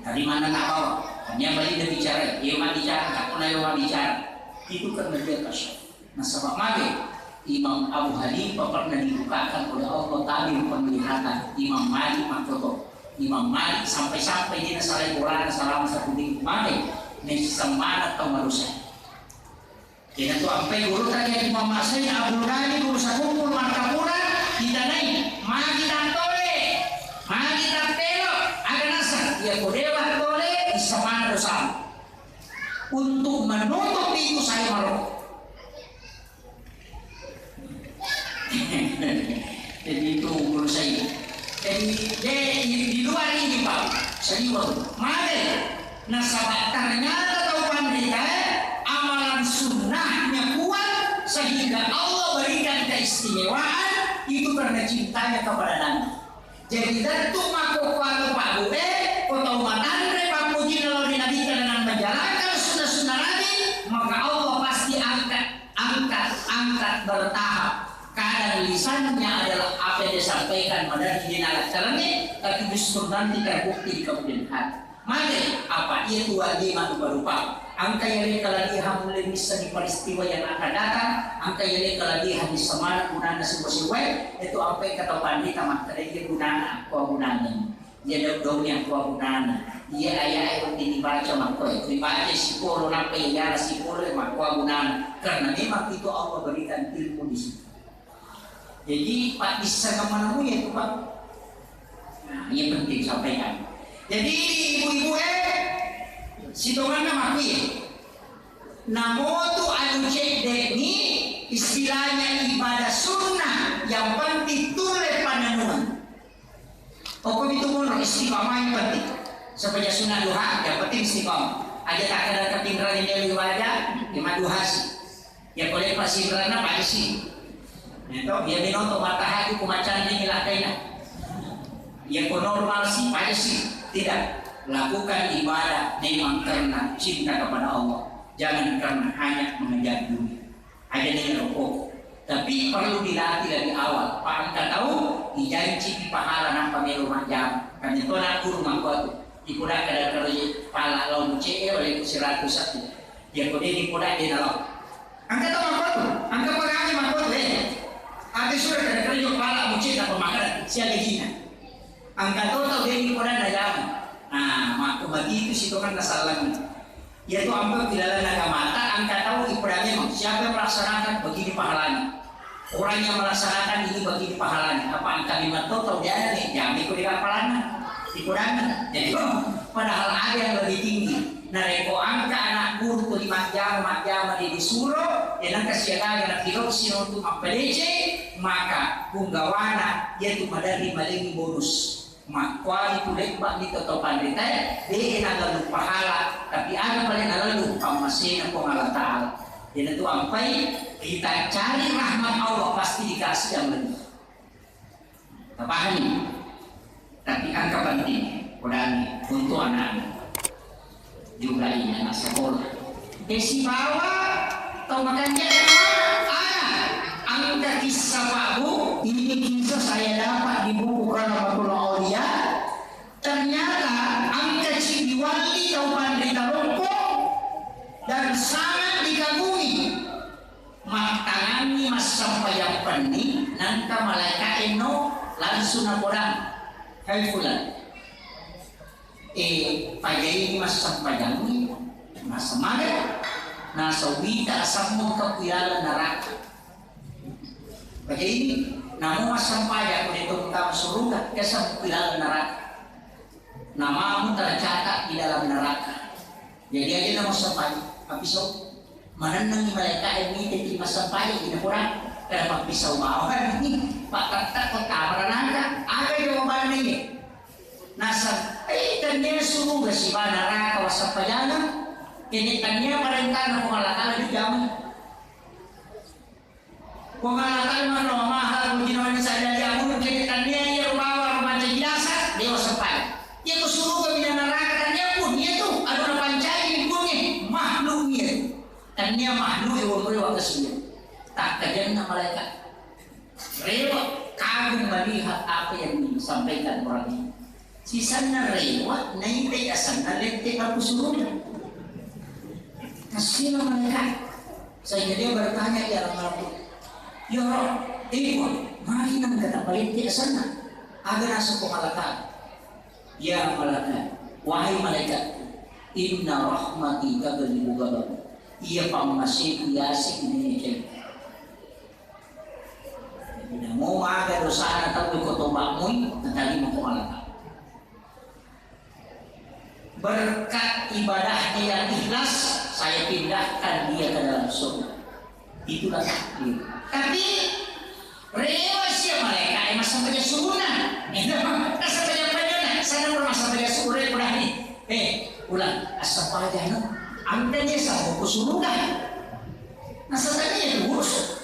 Dari mana nak bawa? Hanya balik dia bicara, dia mau bicara, tak pernah dia mau bicara. Itu karena dia kasar. Nasaba mage Imam Abu Hanifah pernah dibukakan oleh Allah tabir penglihatan Imam Malik makkoto. Imam Malik sampai-sampai dia nasalai bolana selama satu minggu mage naissemmaneng tau manusia. Kena tu ampai guru tadi Imam Masai Abdul Ghani guru sakumpul markapura ditanai magi tattole, magi tattelo, aga naseng iya kodewa tole issemmaneng dosa. Untuk menutup pintu saya maroko. Jadi itu menurut saya. Jadi de, di, di luar ini Pak, serius. Mari nasaba ternyata tau panrita amalan sunnahnya kuat sehingga Allah berikan keistimewaan itu karena cintanya kepada Nabi. Jadi tentu makkukkue Pak Bu e, ko tau matanre pappujinna lao ri Nabitta dan menjalankan sunnah-sunnah Nabi, maka Allah pasti angkat, angkat, angkat bertahap. Kadang lisannya adalah apa yang disampaikan, padahal dia nalakkalangi, tapi justru nanti terbukti di kemudian hari. Magi apa iya tu wajib marupa-rupa. Angka yale kalabihan mulle missenni peristiwa yang akan datang, angka yale kalabihan missenna gunana sewa-sewa, itu apa yang kata pandita makkeda iya gunana, apa gunana. Iya dong-dong yang apa gunana. Iya ayat yang dibaca makko, dibaca sipolo, napa iya sipolo makko gunana. Karena memang itu Allah berikan ilmu di situ. Jadi, Pak, bisa kemana mu ya, Pak? Nah, ini penting sampaikan. Jadi, ibu-ibu eh, sitonganna mati. Namotu anu cedde ni istilahnya ibadah sunnah yang penting tulle pananungan. Pokoknya itu pun istiqamah yang penting. Sepanjang sunnah duha, yang penting istiqamah. Aja tak ada ketinggalan yang lebih wajah, lima duha sih. Ya boleh pas sinranna paisi. Ya toh, ya minoto matahari ku macanding lakkaina. Ya ko normal sih, paisi. Tidak. Lakukan ibadah memang karena cinta kepada Allah. Jangan karena hanya mengejar dunia. Aja nih rokok. Tapi perlu dilatih dari awal. Pak engka tau dijanci pahala nampa melo majjama. Kan itu nak guru mangko tu. Ipuda kada kerja pala lo mucee oleh ku seratus satu. Ya ko de dipuda de nalo. Angka tau makkotu, angka pegawai makkotu, eh. Ate sura kada kerjo pala mucita pemakan siaga jina. Angka to tau deni kodan na jama. Nah, makko begitu si Tuhan na sallang. Iya tu ampe pilalan agamata angka tau ipoda memang siapa yang melaksanakan begini pahalanya. Orang yang melaksanakan ini begini pahalanya. Apa angka memang to tau diana nih jami ko dega pahalana. Ipodanna. Jadi padahal ada yang lebih tinggi. Narekko engka anak guru tuli majjama, majjama de disuro, e nengka siagaga napiloksinga untuk mappedeceng, maka punggawana iyatu maderri malengi bonus. Makkuali tu lebba'ni to tau panritae, de nalalu pahala, tapi aga pale nalalu pammasena Puang Allah Ta'ala. Iyanatu ampai kita cari rahmat Allah pasti dikasih yang lebih. Tapahami? Tapi engka penting, kodani untuk anakmu juga ini anak sekolah. E sibawa tau makanja ana, engka kisah Pak Bu, ini kisah saya dapat di buku Karamatul Aulia. Ternyata engka ci diwalli tau panrita lompo dan sangat dikagumi. Mattanganni massempajang penni, nangka malaeka'e no langsung nakodang, "Hai Fulan, eh, pajaini massempajangngi, naseng maga, naseng wita asemmu engka ku ilaleng neraka." Pajaini, namo massempajang ko de to mutama suruga, kesem ku ilaleng neraka. Namamu tercatat di dalam neraka. Jadi aja namo sempai, tapi so, manenneng malaeka'e miteki massempajang, ina kurang, kada pappisau bawang ni, pak tetap ko tama neraka, aga jawabanna iye? Naseng, eh, tania suruga siba neraka wassempajangeng, kene tania parentana Puang Allah Ta'ala dijamai. Puang Allah Ta'ala mano maha mujinawani sadari amun kene tania iya rubawa rumaca jilasa, dewa sepai. Iya ko suruga mina neraka tania pun, iya tu, anu napancaji ni punge, makhluk iya. Tania makhluk iya wonroe wakasiya. Tak kajanna malaikat. Rewa kagum melihat apa yang disampaikan orang ini. Sisanna rewa, naitai asanna lette aku suruga. Kasih malaikat. Sehingga dia bertanya di alam malakut, "Ya Rob, eh, Puang, magi nang kata palette asanna? Aga naseng ko malaikat?" "Ya malaikat, wahai malaikat, inna rahmati taghlibu ghadabi." Iya pammaseku yaseng ini. Jadi, namo maga dosana tau ko toba mui, natarima ko malaikat. Berkat ibadahnya yang ikhlas, saya pindahkan dia ke dalam surga. Itulah takdir. Tapi rewa sia malaikat yang masuk kerja suruhna. Itu masuk kerja penjara. Sana pun masuk kerja suruh, udah nih. Eh, ulang asal aja no. Angkanya sama ke surga. Nah, sebenarnya itu urus.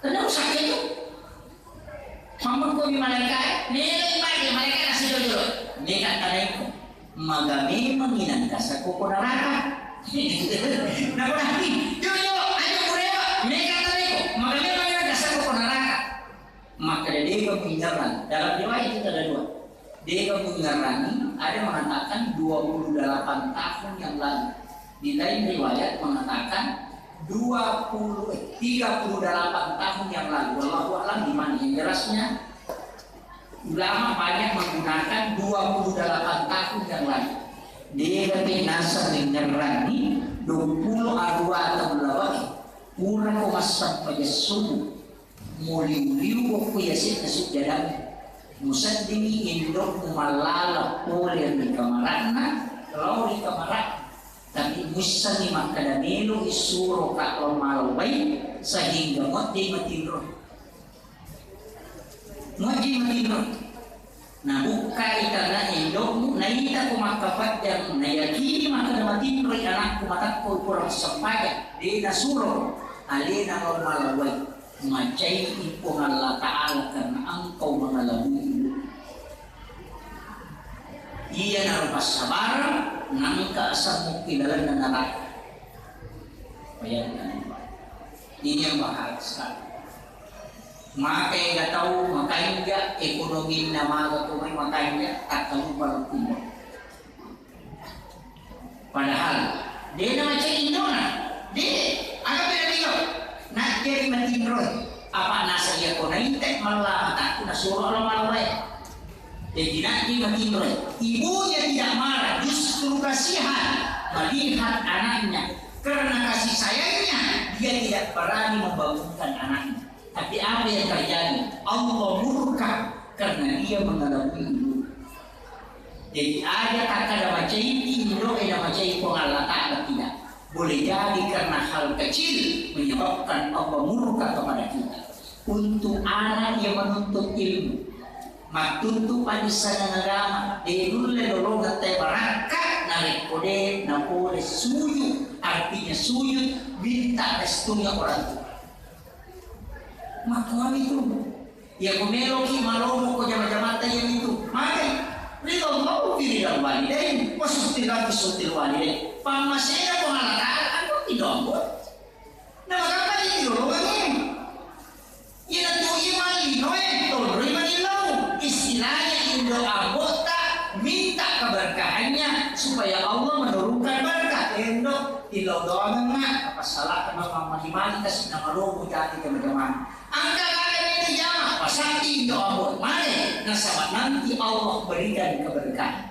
Karena usah itu. Mammekkomi malaeka'e, melo ibaje malaeka nasido jolo. Meka tanaiko, maga memang inang kasako ko naraka. Nakonaki, jolo jolo, ajo kurewa, meka tanaiko, maga memang inang kasako ko naraka. Maka dega muingerang. Dalam riwayat itu ada dua. Dega muingerangi, ada mengatakan dua puluh delapan tahun yang lalu. Di lain riwayat mengatakan dua puluh, eh, tiga puluh delapan tahun yang lalu. Wallahu a'lam di mana. Yang jelasnya, ulama banyak menggunakan dua puluh delapan tahun yang lalu. Dia lebih nasa mengerangi dua puluh dua tahun lalu. Pura ko massempajang subuh. Muliu-liu bokku yase'na sujjadang. Museddingi indo'mu mallala pole ri kamara'na, lao ri kamara'na. Tapi muissengngi makkeda melo issuro ka lao malawai, sehingga muajjai matinro. Muajjai matinro. Nabukkai tanna indo'mu, naita ko makkapajjang, nayakini makkeda matinroi anakku matakko pura massempajang, de nasuro alena lao malawai. Macai Puang Allah Ta'ala karena engkau mengalabui. Iya naro passabareng, nangka asemmu ki lalenna neraka. Bayangkan, ini yang bahaya sekali. Maka ega tau makanja, ekonominna maga to mai makanja, takkalupa lukkunya. Padahal de namacai indona, de, aga bela-bela. Najjari matinroi. Apa nasa iya ko naite malla mataku nasuro lo malore. Jadi nanti matinro. Ibunya tidak marah, justru kasihan melihat anaknya. Karena kasih sayangnya, dia tidak berani membangunkan anaknya. Tapi apa yang terjadi? Allah murka karena dia mengalabui ibu. Jadi aja kakak ada macai indo, ada macai Puang Allah Ta'ala tidak. Boleh jadi karena hal kecil menyebabkan Allah murka kepada kita. Untuk anak yang menuntut ilmu, mattuntu panissangan agama, de nulle lolongeng te barakka, narekko de napole sujud, artinya sujud minta restunya orang tua. Makkuami tu. Iya ko meloki malomo ko jama-jamata iya itu. Maka ridho Allah fi ridho walidain, wa suhti Allah fi suhti walidain. Pammasena ko malakal, aku tidak buat. Nah, maka apa itu lolongan ini? Iyana tu iman linoe, tonroi manillau. Istilahnya indo ambo'ta minta keberkahannya supaya Allah menurunkan berkah. Endo, tillau doangenna, apa salah, apa mali-mali, kasih nama lobo, jati, jama-jama. Angka kagak ini jama, pasakti indo ambo, male, nasaba nanti Allah berikan keberkahan.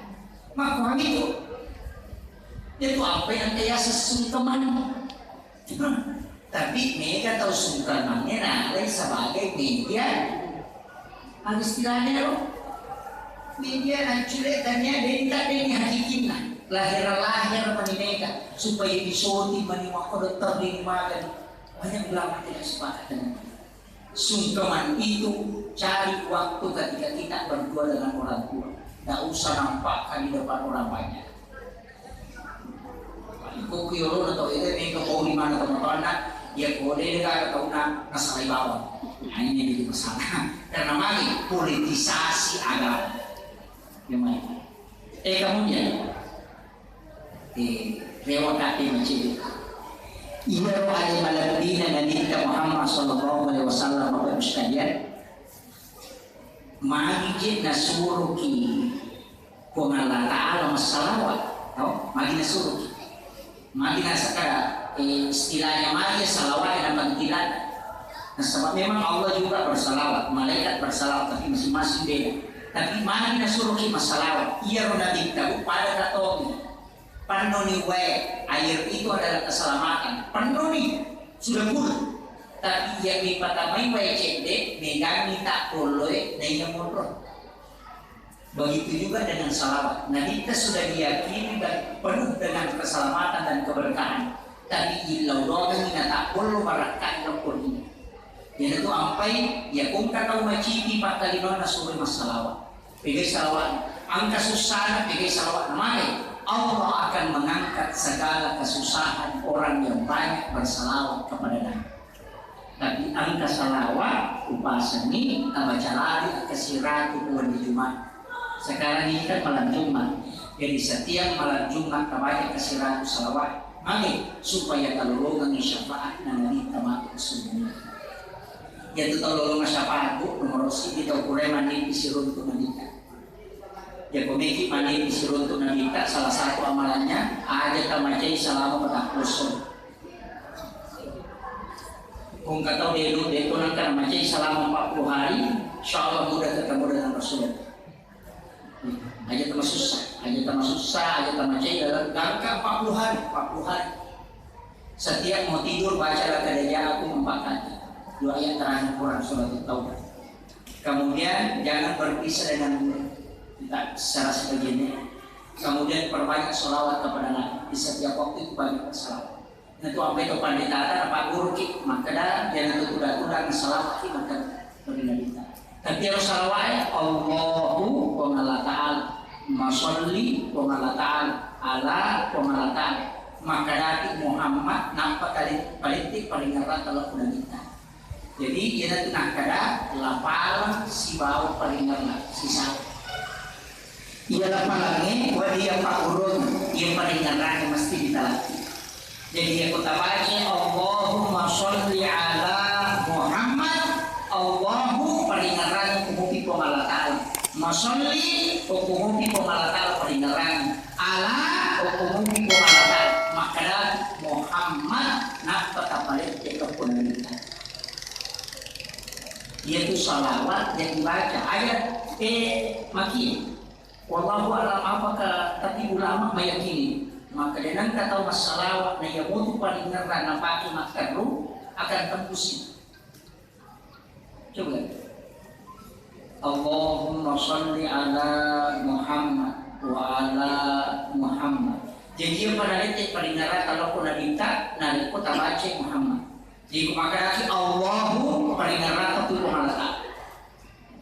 Makkuami tu. Itu apa yang kayak sesungkeman. Tapi mega tau sungkemangnge nalai sebagai media. Ada istilahnya lo. Media nancule tania denta deni hakikinna. Lahir-lahir mani mega supaya disoti mani makko dokter di magani. Banyak ulama tidak sepakat dengan itu. Sungkeman itu cari waktu ketika kita berdua dengan orang tua. Tidak usah nampakkan di depan orang banyak. Iko ku yolo na tau ede mega pau di mana teman-teman na, ya ko de de ka tau na nasalai bawang. Nah, ini jadi masalah. Karena magi politisasi agama. Yang mana? Eh, kemudian, eh, rewa kate macet. Iyaro ale malebbina Nabitta Muhammad sallallahu alaihi wasallam, Bapak Ibu sekalian, magi je nasuroki Puang Allah Ta'ala massalawat, tau? Magi nasuroki. Magi nasakara, eh, istilahnya magi salawat yang penting. Nasaba memang Allah juga bersalawat, malaikat bersalawat, tapi masing-masing beda. Tapi magi nasuroki massalawat, iyaro Nabitta pada katomi. Pennoni wae, air itu adalah keselamatan. Pennoni, sudah full. Tapi iya mipatamai wae cedde, megangi tak polloe, na iya monro. Begitu juga dengan salawat. Nabitta sudah diyakini dan penuh dengan keselamatan dan keberkahan. Tapi illau doangengngi na tak pollo barakkai lokko ini. Iyanatu ampai, iya ko engka tau macipi pakkalinonna suroi massalawat. Pegai salawat, engka sussana, pegai salawat, maka Allah akan mengangkat segala kesusahan orang yang banyak bersalawat kepada Nabi. Tapi engka salawat upasengi tabaca lari ke siratu ku wenni Jumat. Sekarang ini kan malam Jumat. Jadi setiap malam Jumat tabaca ke siratu salawat. Magi supaya talolongengi syafaatna Nabitta matu ke surga. Iyatu talolongengi syafaat, Bu, nomor siji tau purae mannipi siruntu Nabitta. Iya ko meki mannipi siruntu Nabitta, salah satu amalannya aja tamacai selama petang pulo. Ko engka tau delu, deko nangka namacai selama empat puluh hari, insya Allah mudah ketemu dengan Rasulullah. Aja tamasussa, aja tamasussa, aja tamacai dalam gangka empat puluh hari, empat puluh hari. Setiap mau tidur bacalah Qad ja'akum empat kali. Dua ayat terakhir Quran surat Taubah. Kemudian jangan berpisah dengan kita secara sebagiannya. Kemudian perbanyak sholawat kepada Nabi di setiap waktu itu banyak bersalawat. Nah, tu ampai tu pandita ta napagguruki, makkeda, iyanatu tudang-tudang salawatki makkeda ri Nabitta. Tapi ero salawat e, Allahu Puang Allah Ta'ala, masolli Puang Allah Ta'ala, ala Puang Allah Ta'ala, makkedaki Muhammad, nappa tali-, palitti paringerrang tau ku Nabitta. Jadi, iyanatu nakkeda, lapaleng sibawa paringerrang, sisau. Iya lapalangnge, wedding iya pagguruang, iya paringerrangnge mesti ditalaki. Jadi, iya ko tabaca, Allahumma sholli ala Muhammad, Allahu paringerrangnge ko mupi Puang Allah Ta'ala. Masolli, ko mupi Puang Allah Ta'ala paringerrangnge. Ala, ko mupi Puang Allah Ta'ala. Makkeda Muhammad, nappa tapalette ko Nabitta. Iyatu salawat yang dibaca. Aja, eh, maki. Wallahu a'lam, apakah, tapi ulama meyakini. Maka dengan kata massalawa na iya mutu paling ngerra napake makkerru akan tembusi. Coba. Allahumma salli ala Muhammad wa ala Muhammad. Jadi, iya pada nete paling ngerra kalau ko Nabi ta, nabi ko tabaca Muhammad. Jadi, ku makkadaki Allahu paling rata tu Puang Allah Ta'ala.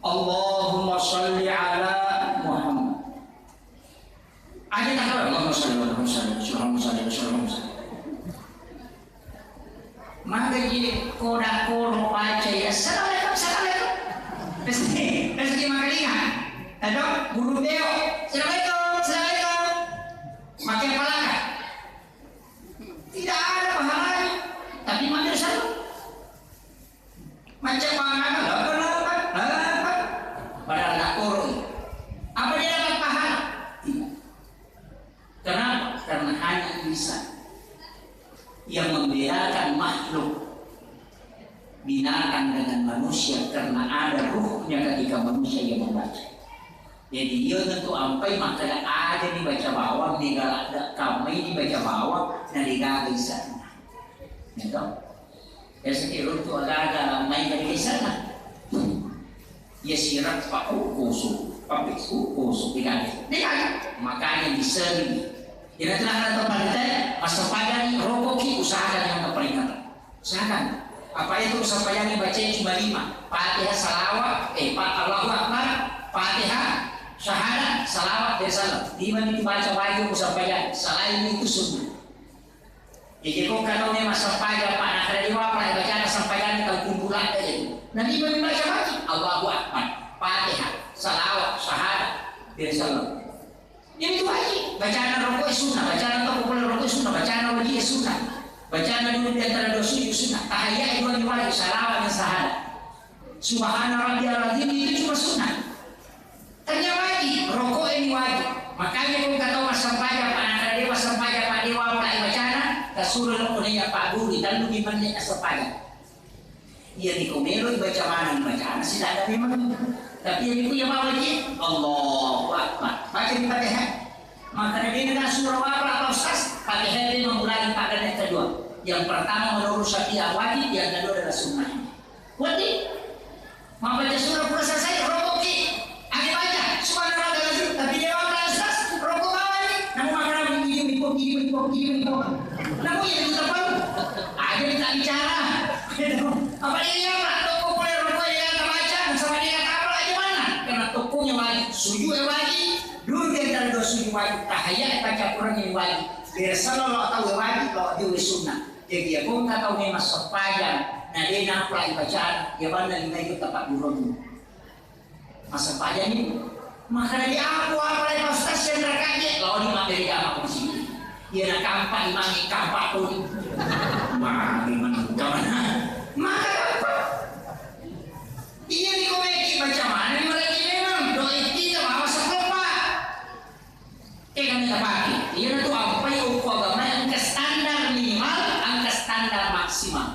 Allahumma salli ala Muhammad. Aja tak tahu, Allahumma salli, Allahumma salli, Allahumma salli, Allahumma salli. Maka jadi koda koro baca ya, "Assalamualaikum, assalamualaikum." Pasti, pasti makalinga. Atau guru Teo, "Assalamualaikum, assalamualaikum." Pakai apa lagi? Tidak ada pahalanya. Tapi madrasah macam mana? Lapan, lapan, lapan. Padahal tak korong. Apa dia dapat pahala? Tidak. Kenapa? Karena hanya insan yang membedakan makhluk binatang dengan manusia karena ada ruhnya ketika manusia yang membaca. Jadi, iya tentu ampai makkeda aja dibaca bawang, negala kammai dibaca bawang, na degaga isanna. Ya toh? Biasa ki runtu agaga mai dari isanna. Ya sirap pak kusu, pak kusu degaga. Degaga. Makanya disering. Ina telah ada tempat kita, masa pagi rokok ki usahakan yang keperingatan. Usahakan. Apa itu sampaiangnge baca cuma lima. Fatihah, salawat, eh, pa-, Allahu Akbar, Fatihah, syahadat, salawat, dan salam. Lima itu baca wajib sampaian. Selain itu sunnah. Jadi kok kalau memang sampaian, Pak, nak ada dewa, Pak, baca sampaian, tahu kumpulan aja. Nah, lima itu baca wajib. Allahu Akbar, Fatihah, salawat, syahadat, dan salam. Jadi itu wajib. Bacana rokok sunnah, bacana toko pole rokok sunnah, bacana wajib sunnah. Bacana dulu di antara dua sujud sunnah. Tahiyat dua ini wajib, salawat dan syahadat. Subhana rabbiyal azim itu cuma sunnah. Tanya wajib, rokok ini wajib. Makanya kau kata orang sampaian, Pak, nak ada dewa sampaian, Pak, dewa, Pak, bacana, tak suruh lo punya Pak Guru, dan lu gimana sampaian. Iya, niko melo baca mana bacana sih, tidak ada memang. Tapi yang itu ya bawa ji, Allahu Akbar. Baca di Fatihah. Maka Nabi dengan surah apa, Pak Ustaz? Fatihah itu memulai pada yang kedua. Yang pertama menurut Syafi'i wajib, yang kedua adalah sunnah. Wajib. Mau baca surah pura selesai, rokok ki. Ada baca, subhanallah, tapi dia orang Ustaz, rokok bawah ini. Namun makanan ini, ini, ini, ini, ini. Namun yang itu apa? Ada kita bicara. Apa iya, Pak? Toko pole rokok ya, kata baca, sama dia kata apa aja mana? Karena tokonya wajib, sujud ya wajib, dulu dia antara dua sujud wajib, tahiyat baca Quran yang wajib, biar selalu lo tahu ya wajib, lo dia wajib sunnah. Jadi ya, kau tak tahu memang sepanjang, nah dia nampak baca, ya mana lima itu tempat burung. Masa pajani, maka dari aku apa lagi Pak Ustaz yang terkaget, lo di materi agama di sini. Iya, nak kampak imami kampak pun. Mami menentukan. Maka apa? Iya, di komedi macam mana, di lagi memang doa kita bawa sekelopak. Eh, kami tak pakai. Iya, tu apa yang ukur agama yang ke standar minimal, angka standar maksimal.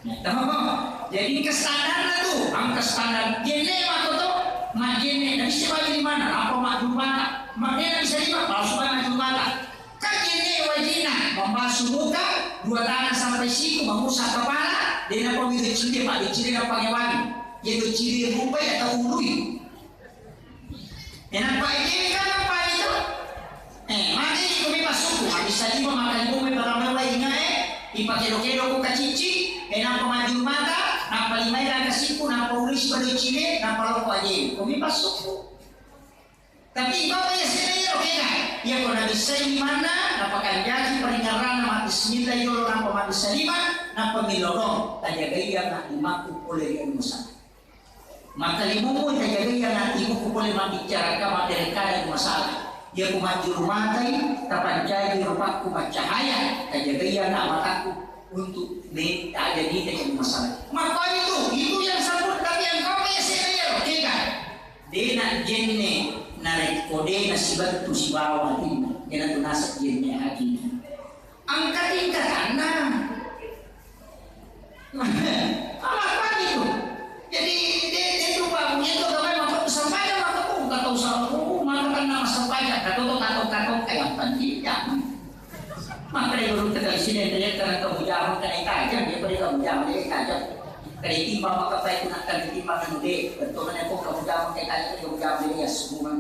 Nah, tahu kok? Jadi ke standar tu, angka standar. Jenne mako tu, mak jenne. Tapi siapa di mana? Apa mak jumata? Mak dia bisa lima, kalau supaya mak jumata. Kan jenne wajina, membasuh muka, dua tangan sampai siku, mengusap kepala, dia nampak wiri cili, pak cili nampak nyawangi. Dia tu cili rupai atau ului. Enang paekewe kan apa itu? Eh, magi iko mi pasuku, mabissa lima, maka lima mi paramai wa inga e, ipakedo-kedo ko kacicci, enang pamaju mata, nappa limai raka siku, nappa ulisi pada cile, nappa loko aje. Ko mi pasuku. Tapi iko apa ya sini ya, oke dah. Ya ko nabissai limanna, nappa kanjaki paringarana, ma bismillah yolo, nappa mabissa lima, nappa milodong, tajagai ya nak limaku pole ri anusana. Maka limumu tajagai anak ibuku pole mabbicara ka matterekana masalah. Iya ku majjuru matai, tapancaji rupakku maccahaya, tajagai anak mataku untuk me-, tajadi tajadi masalah. Maka itu, itu yang sabut, tapi yang kau ya saya ya, oke kan? Dena jenne narekko dena sibattu sibawa atinna, dena tu nasab jenne hakiki. Angka tingkatanna. Apa itu? Jadi, Gurutta kali sini, dia karena kamu jamu, kan itajang, dia pada kamu jamu, dia itajang. Kali timbang maka baik, nak kan timbang anu deh, betul kan, kok kamu jamu, kayak tadi kamu jamu, dia ya semua.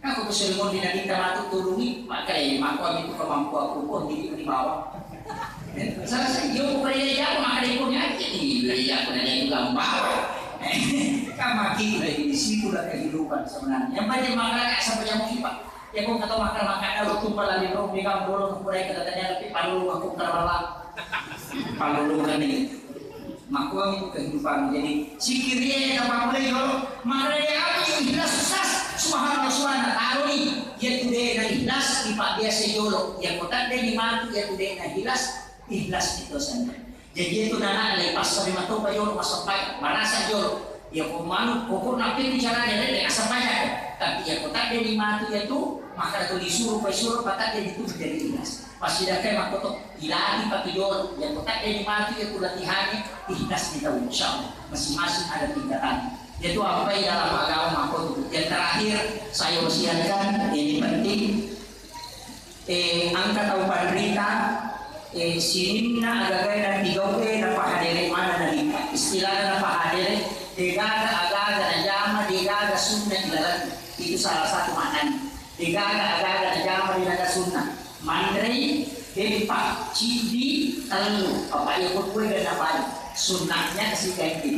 Aku tuh sering mau dinadita matu tulungi, makanya aku ambil tuh kemampuan aku pun di, di bawah. Salah saya, dia bukan dia jamu, makanya aku nyakit, iya, aku nanya juga bawah. Kan makin dari situ lah kehidupan sebenarnya. Yang banyak makan, sampai jamu kipas. Iya, ko engka tau makkeda-makkeda lo tumpang laling ro, mega dolo nukurai kata tanya, tapi pallolong aku karena pallolong kan ini. Makkuami tu kehidupan. Jadi, sikirie, apa mulai dolo. Makanya dia apa yang ikhlas susah. Subhanallah, subhanallah. Tahu nih, dia tu deh na ikhlas, ipa biasa dolo. Ya kota deh ni matu, ya tu deh na ikhlas, ikhlas itu sana. Jadi itu nana lepas sampai matopa jolo masampaikan, marasa jolo. Ya ko manu, pokok nape bicara dia lele asampaikan. Tapi ya ko tadde ni matu ya tu, maka tu disuruh, pai suruh, patadde itu menjadi ikhlas. Pasti dah kayak makoto, ilati patu jolo. Ya ko tadde ni matu ya tu latihannya, ikhlas kita, insya Allah. Masing-masing ada tingkatan. Ya tu apa yang dalam agama makoto. Yang terakhir saya wasiatkan, ini penting. Eh, engka tau panrita, eh, sininna agagae natigau'e napahadere maneng Nabitta. Istilahna napahadere, degaga agaga najama, degaga sunna ilalenna. Itu salah satu maknanya. Degaga agaga najama, degaga sunna. Manrei, beppa, ciddi, tellu. Apa iya ko dua dan apa? Sunnahnya kasih ganti.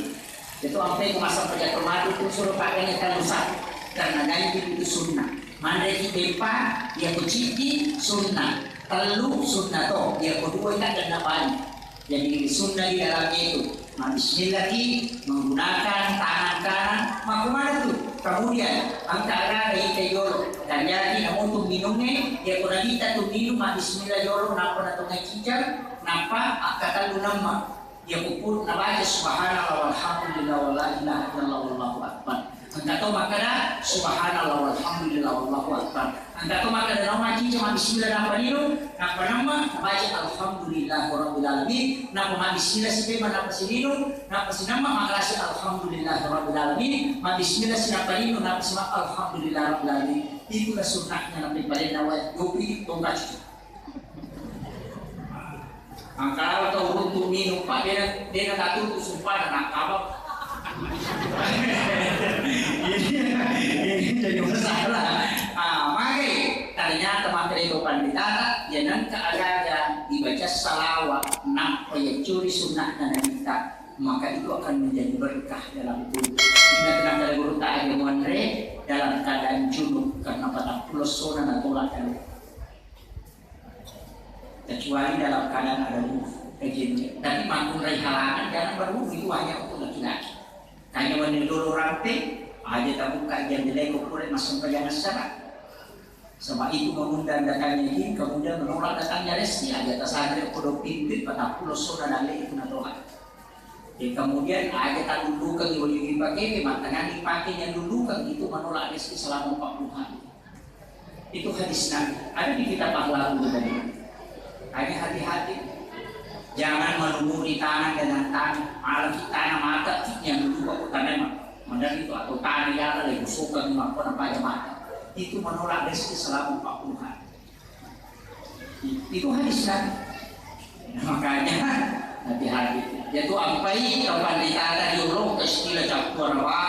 Itu ampe ku massempajang tomatu tu suro paggane tellu satu. Karena ganti itu sunnah. Manreki beppa, iya ko ciddi sunnah. Tellu sunnah to, iya ko dua kan dan bali. Jadi sunnah di dalamnya itu. Nah, bismillah ki menggunakan tangan kanan. Makkumana tu? Kemudian angka agaga ita jolo. Dan jadi namu tu minumnya, iya ko kita tu minum, nah, bismillah jolo, napa natungai kijang, napa akkatellu namma. Iya ko pura nabaca subhanallah walhamdulillah wala ilaha illallah wallahu akbar. Engka to makkeda subhanallah walhamdulillah wallahu akbar. Engka to makkeda naung macica mabbismillah nappa ninung, nappa namma nabaca alhamdulillah rabbil alamin, nappa mabbismillah sipema nappa sininung, nappa sinamma makkalasi alhamdulillah rabbil alamin, mabbismillah sinappa ninung, nappa sima alhamdulillah rabbil alamin. Itulah sunnahnya Nabi paling nawai dopi tongkacu. Angkara tau runtu minum, Pak, dena, dena tatutu sumpana nakabang. Ini, ini jadi masalah. Ah, mage, ternyata materi itu panditata, ya nengka agaga dibaca salawat, nappa ya curi sunnahna Nabitta, maka itu akan menjadi berkah dalam tubuh. Ingat tenang dari guru tak ada muanre dalam keadaan junub karena patang pulau sona dan tolak dan Kecuali dalam keadaan ada wudhu, kejadian. Tapi makkunrai halangan, jangan berwudhu, itu hanya untuk laki-laki. Hanya menilur rampe, aja terbuka jendela ko pura masuk ke jangan secara. Sebab itu mengundang datangnya jin, kemudian menolak datangnya resi, aja tasandre ko do pintu, patappulo sona dalle itu natoha. Ya, kemudian aja tak dulu kan, iwa-iwa pakai, matangani pakai yang dulu kan, itu menolak resi selama empat puluh hari. Itu hadis Nabi. Ada di kitab Akhlakul Karimah. Hanya hati-hati. Jangan melumuri tangan dengan tanah. Malah kita tanah mata yang dulu aku tanam. Mending itu atau tanah ya lah, ibu suka di mako namanya mata. Itu menolak rezeki selama empat puluh hari. Itu hadis Nabi. Nah, makanya hati-hati. Yaitu ampai kapan ditata di ulung ke istilah campur apa,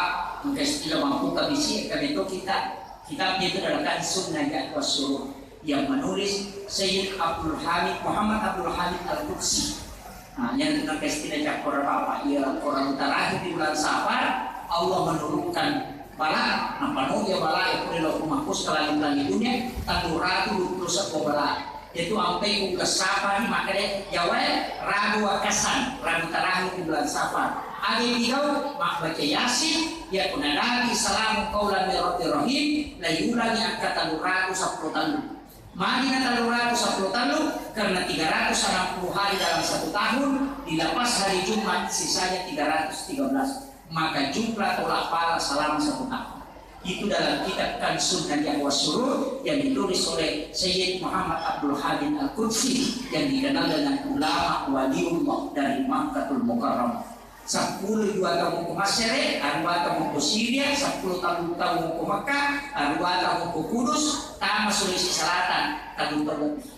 ke istilah mampu ke bisi, ke itu kita Kitabnya itu adalah Kanzun Najat Wassurur yang menulis Sayyid Abdul Hamid, Muhammad Abdul Hamid Al-Qudsi. Nah, yang tentang istilah cakor apa, iya, orang terakhir di bulan Safar, Allah menurunkan bala, nah, penuh ya bala, ya, kuliah Lauhul Mahfuz ke langit-langit dunia, tanggal ratu dua puluh satu bala. Yaitu ampe ku bulan Safar ni, makanya Jawa, Rabu Wakasan, Rabu terakhir di bulan Safar. Ada yang tahu, mak baca Yasin, ya kuna Nabi, salamun qaulan min rabbir rahim, laiulangi angka tellu ratu seppulo tellu. Magi na tellu ratu seppulo tellu, karena tiga ratus enam puluh hari dalam satu tahun, dilepas hari Jumat, sisanya tiga ratus tiga belas. Maka jumlah tolak pala selama satu tahun. Itu dalam kitab Kanzun Najah Wassurur yang ditulis oleh Sayyid Muhammad Abdul Hamid Al-Qudsi yang dikenal dengan ulama waliullah dari Makkatul Mukarramah. Seppulo dua tahun ke Mesir, dua tahun ke Syria, seppulo tahun, tahun ke Mekah, dua tahun ke Kudus, tama Sulawesi Selatan, tahun terlebih.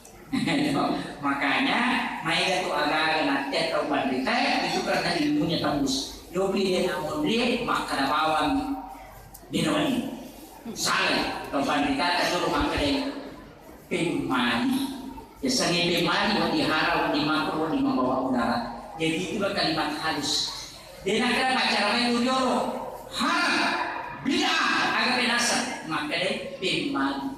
Makanya, maega tu aga-aga nattea tau panrita itu karena ilmunya tembus. Yopi dia nak mondri, makkada bawang dia namanya. Salah, tau panrita tak suruh makkada pemmali. Biasanya pemmali, wadi haram, wadi makruh, wadi membawa mudarat. Jadi itulah kalimat halus. Dia nak kira pacar main dulu, haram, bid'ah, aga penasa, makkada pemmali.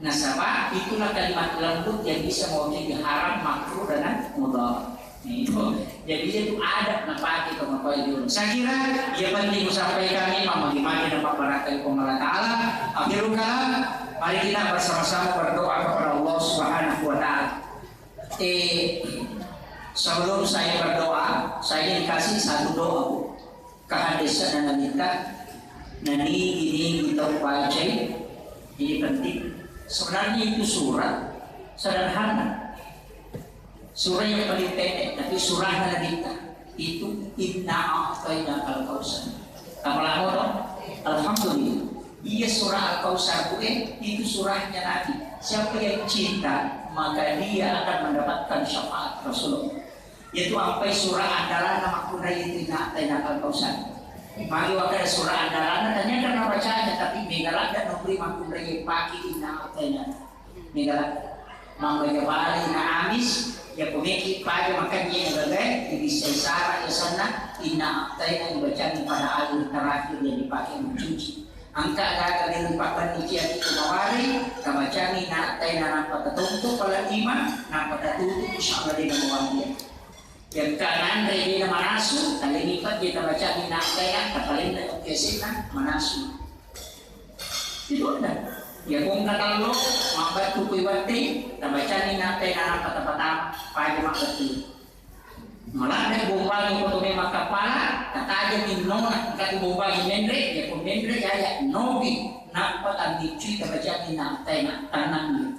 Nasaba itulah kalimat lembut yang bisa mewakili haram, makruh, dan mudarat. Itu. Jadi itu adab napake to matoa dulu. Saya kira yang penting ku sampaikan ini, memang gimana dan memperhatikan Allah Ta'ala. Akhirul kalam, mari kita bersama-sama berdoa kepada Allah Subhanahu wa Ta'ala. Eh, sebelum saya berdoa, saya ingin kasih satu doa, Bu. Kahadesana Nabitta, nanigi-nigi tau bacai, ini penting. Sebenarnya itu surah sederhana, surah yang paling pendek, tapi surahnya Nabitta itu inna a'tainakal kautsar. Apa lama dong? Alhamdulillah. Iya, surah Al-Kautsar itu, eh, itu surahnya Nabi. Siapa yang cinta, maka dia akan mendapatkan syafaat Rasulullah. Yaitu ampai surah andalanna makkunrai itu inna a'tainakal kautsar. Magi wakkada surah andalanna, tanya karena bacanya, tapi mega ladde nobri makkunrai pake inna a'taina. Mega ladde. Mabbaca bale na amis, ya komeki paja makanya ya gagai, bisa isara ya sana, inna a'taina dibacakan pada air terakhir yang dipakai mencuci. Engka gaga dari papan niki ati kumawari, kabacangi na a'taina nampa tatompo pala lima, nampa tatutu, insya Allah dia mau dia. Yang kanan dia manasu, kali lipat dia tabacangi na a'taina, tapalinna oke sina manasu. Itu ada. Ya kong katallo, mabbattu kui watte, tabacangi na a'taina nampa tapatama, paja mabbattu. Maladde bombangi ko to memang kappala, tatajeng innona, engka tu bombangi menre, ya ko menre ya, ya, nopi, nappa tammiccui tabacangi na a'taina, tanang.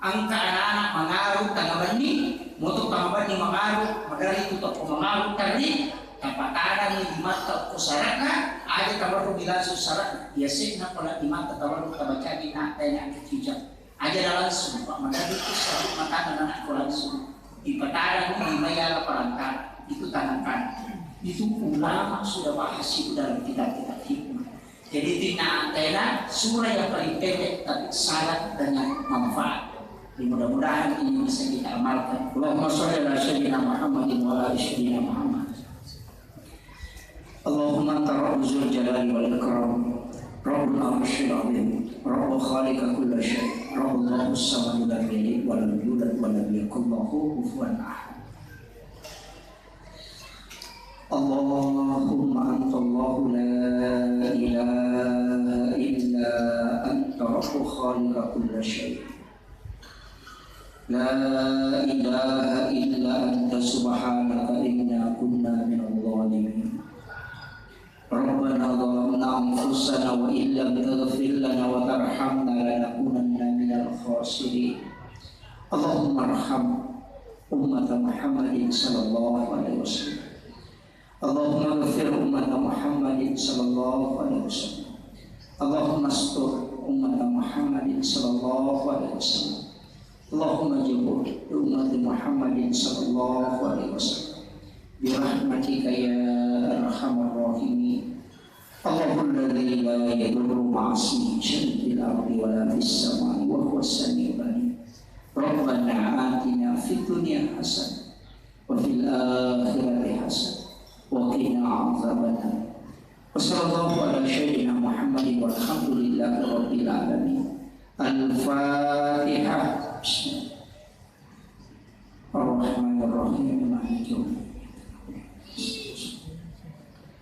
Engka anak-anak mangaru tanga benni, moto tanga benni mangaru, magari tu tokko mangaru terri, tapatanangi limatta ko sarakna, aja tawarru bilasu sarakna, ya senna pala limatta tawarru tabacangi na a'taina kecicang. Aja na langsung, Pak, magari itu sabuk matanna anakku langsung. Dipatanangi lima yala perantara, itu tangan kanan. Itu ulama sudah bahas itu dalam kitab-kitab hikmah. Jadi, inna a'taina surah yang paling pendek, tapi syarat dengan manfaat. Jadi, mudah-mudahan ini bisa kita amalkan. Allahumma shalli ala sayyidina Muhammadin wa ala ali sayyidina Muhammad. Allahumma anta Rabbu dzul jalali wal ikram, Rabbul arsyil azim, Rabbu khaliqa kulli syai, Rabbullahu samadu lam yalid wa lam yulad wa lam yakul lahu kufuwan ahad. Allahumma anta Allahu la ilaha illa anta Rabbu khaliqa kulli syai. La ilaha illa anta subhanaka inna kunna minadh dhalimin. Rabbana zalamna anfusana wa illam taghfir lana wa tarhamna lanakunanna minal khasirin. Allahumma arham ummata Muhammadin sallallahu alaihi wasallam. Allahumma ghfir ummata Muhammadin sallallahu alaihi wasallam. Allahumma astur ummata Muhammadin sallallahu alaihi wasallam. Allahumma jibur ummati Muhammadin sallallahu alaihi wasallam. Birahmatika ya arhamar rahimin. Allahul ladzi la yadurru ma'asmihi syai'un fil ardi wa la fis samai wa huwas samiul alim. Rabbana atina fid dunya hasanah wa fil akhirati hasanah wa qina adzabannar. Wa sallallahu ala sayyidina Muhammadin walhamdulillahi rabbil alamin. Al-Fatihah. Bismillahirrahmanirrahim. Maliki yaumiddin.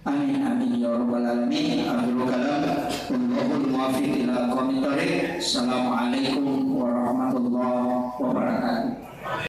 Amin, amin, ya rabbal alamin. Akhirul kalam. Wallahul muwaffiq ila aqwamit thariq. Assalamualaikum warahmatullahi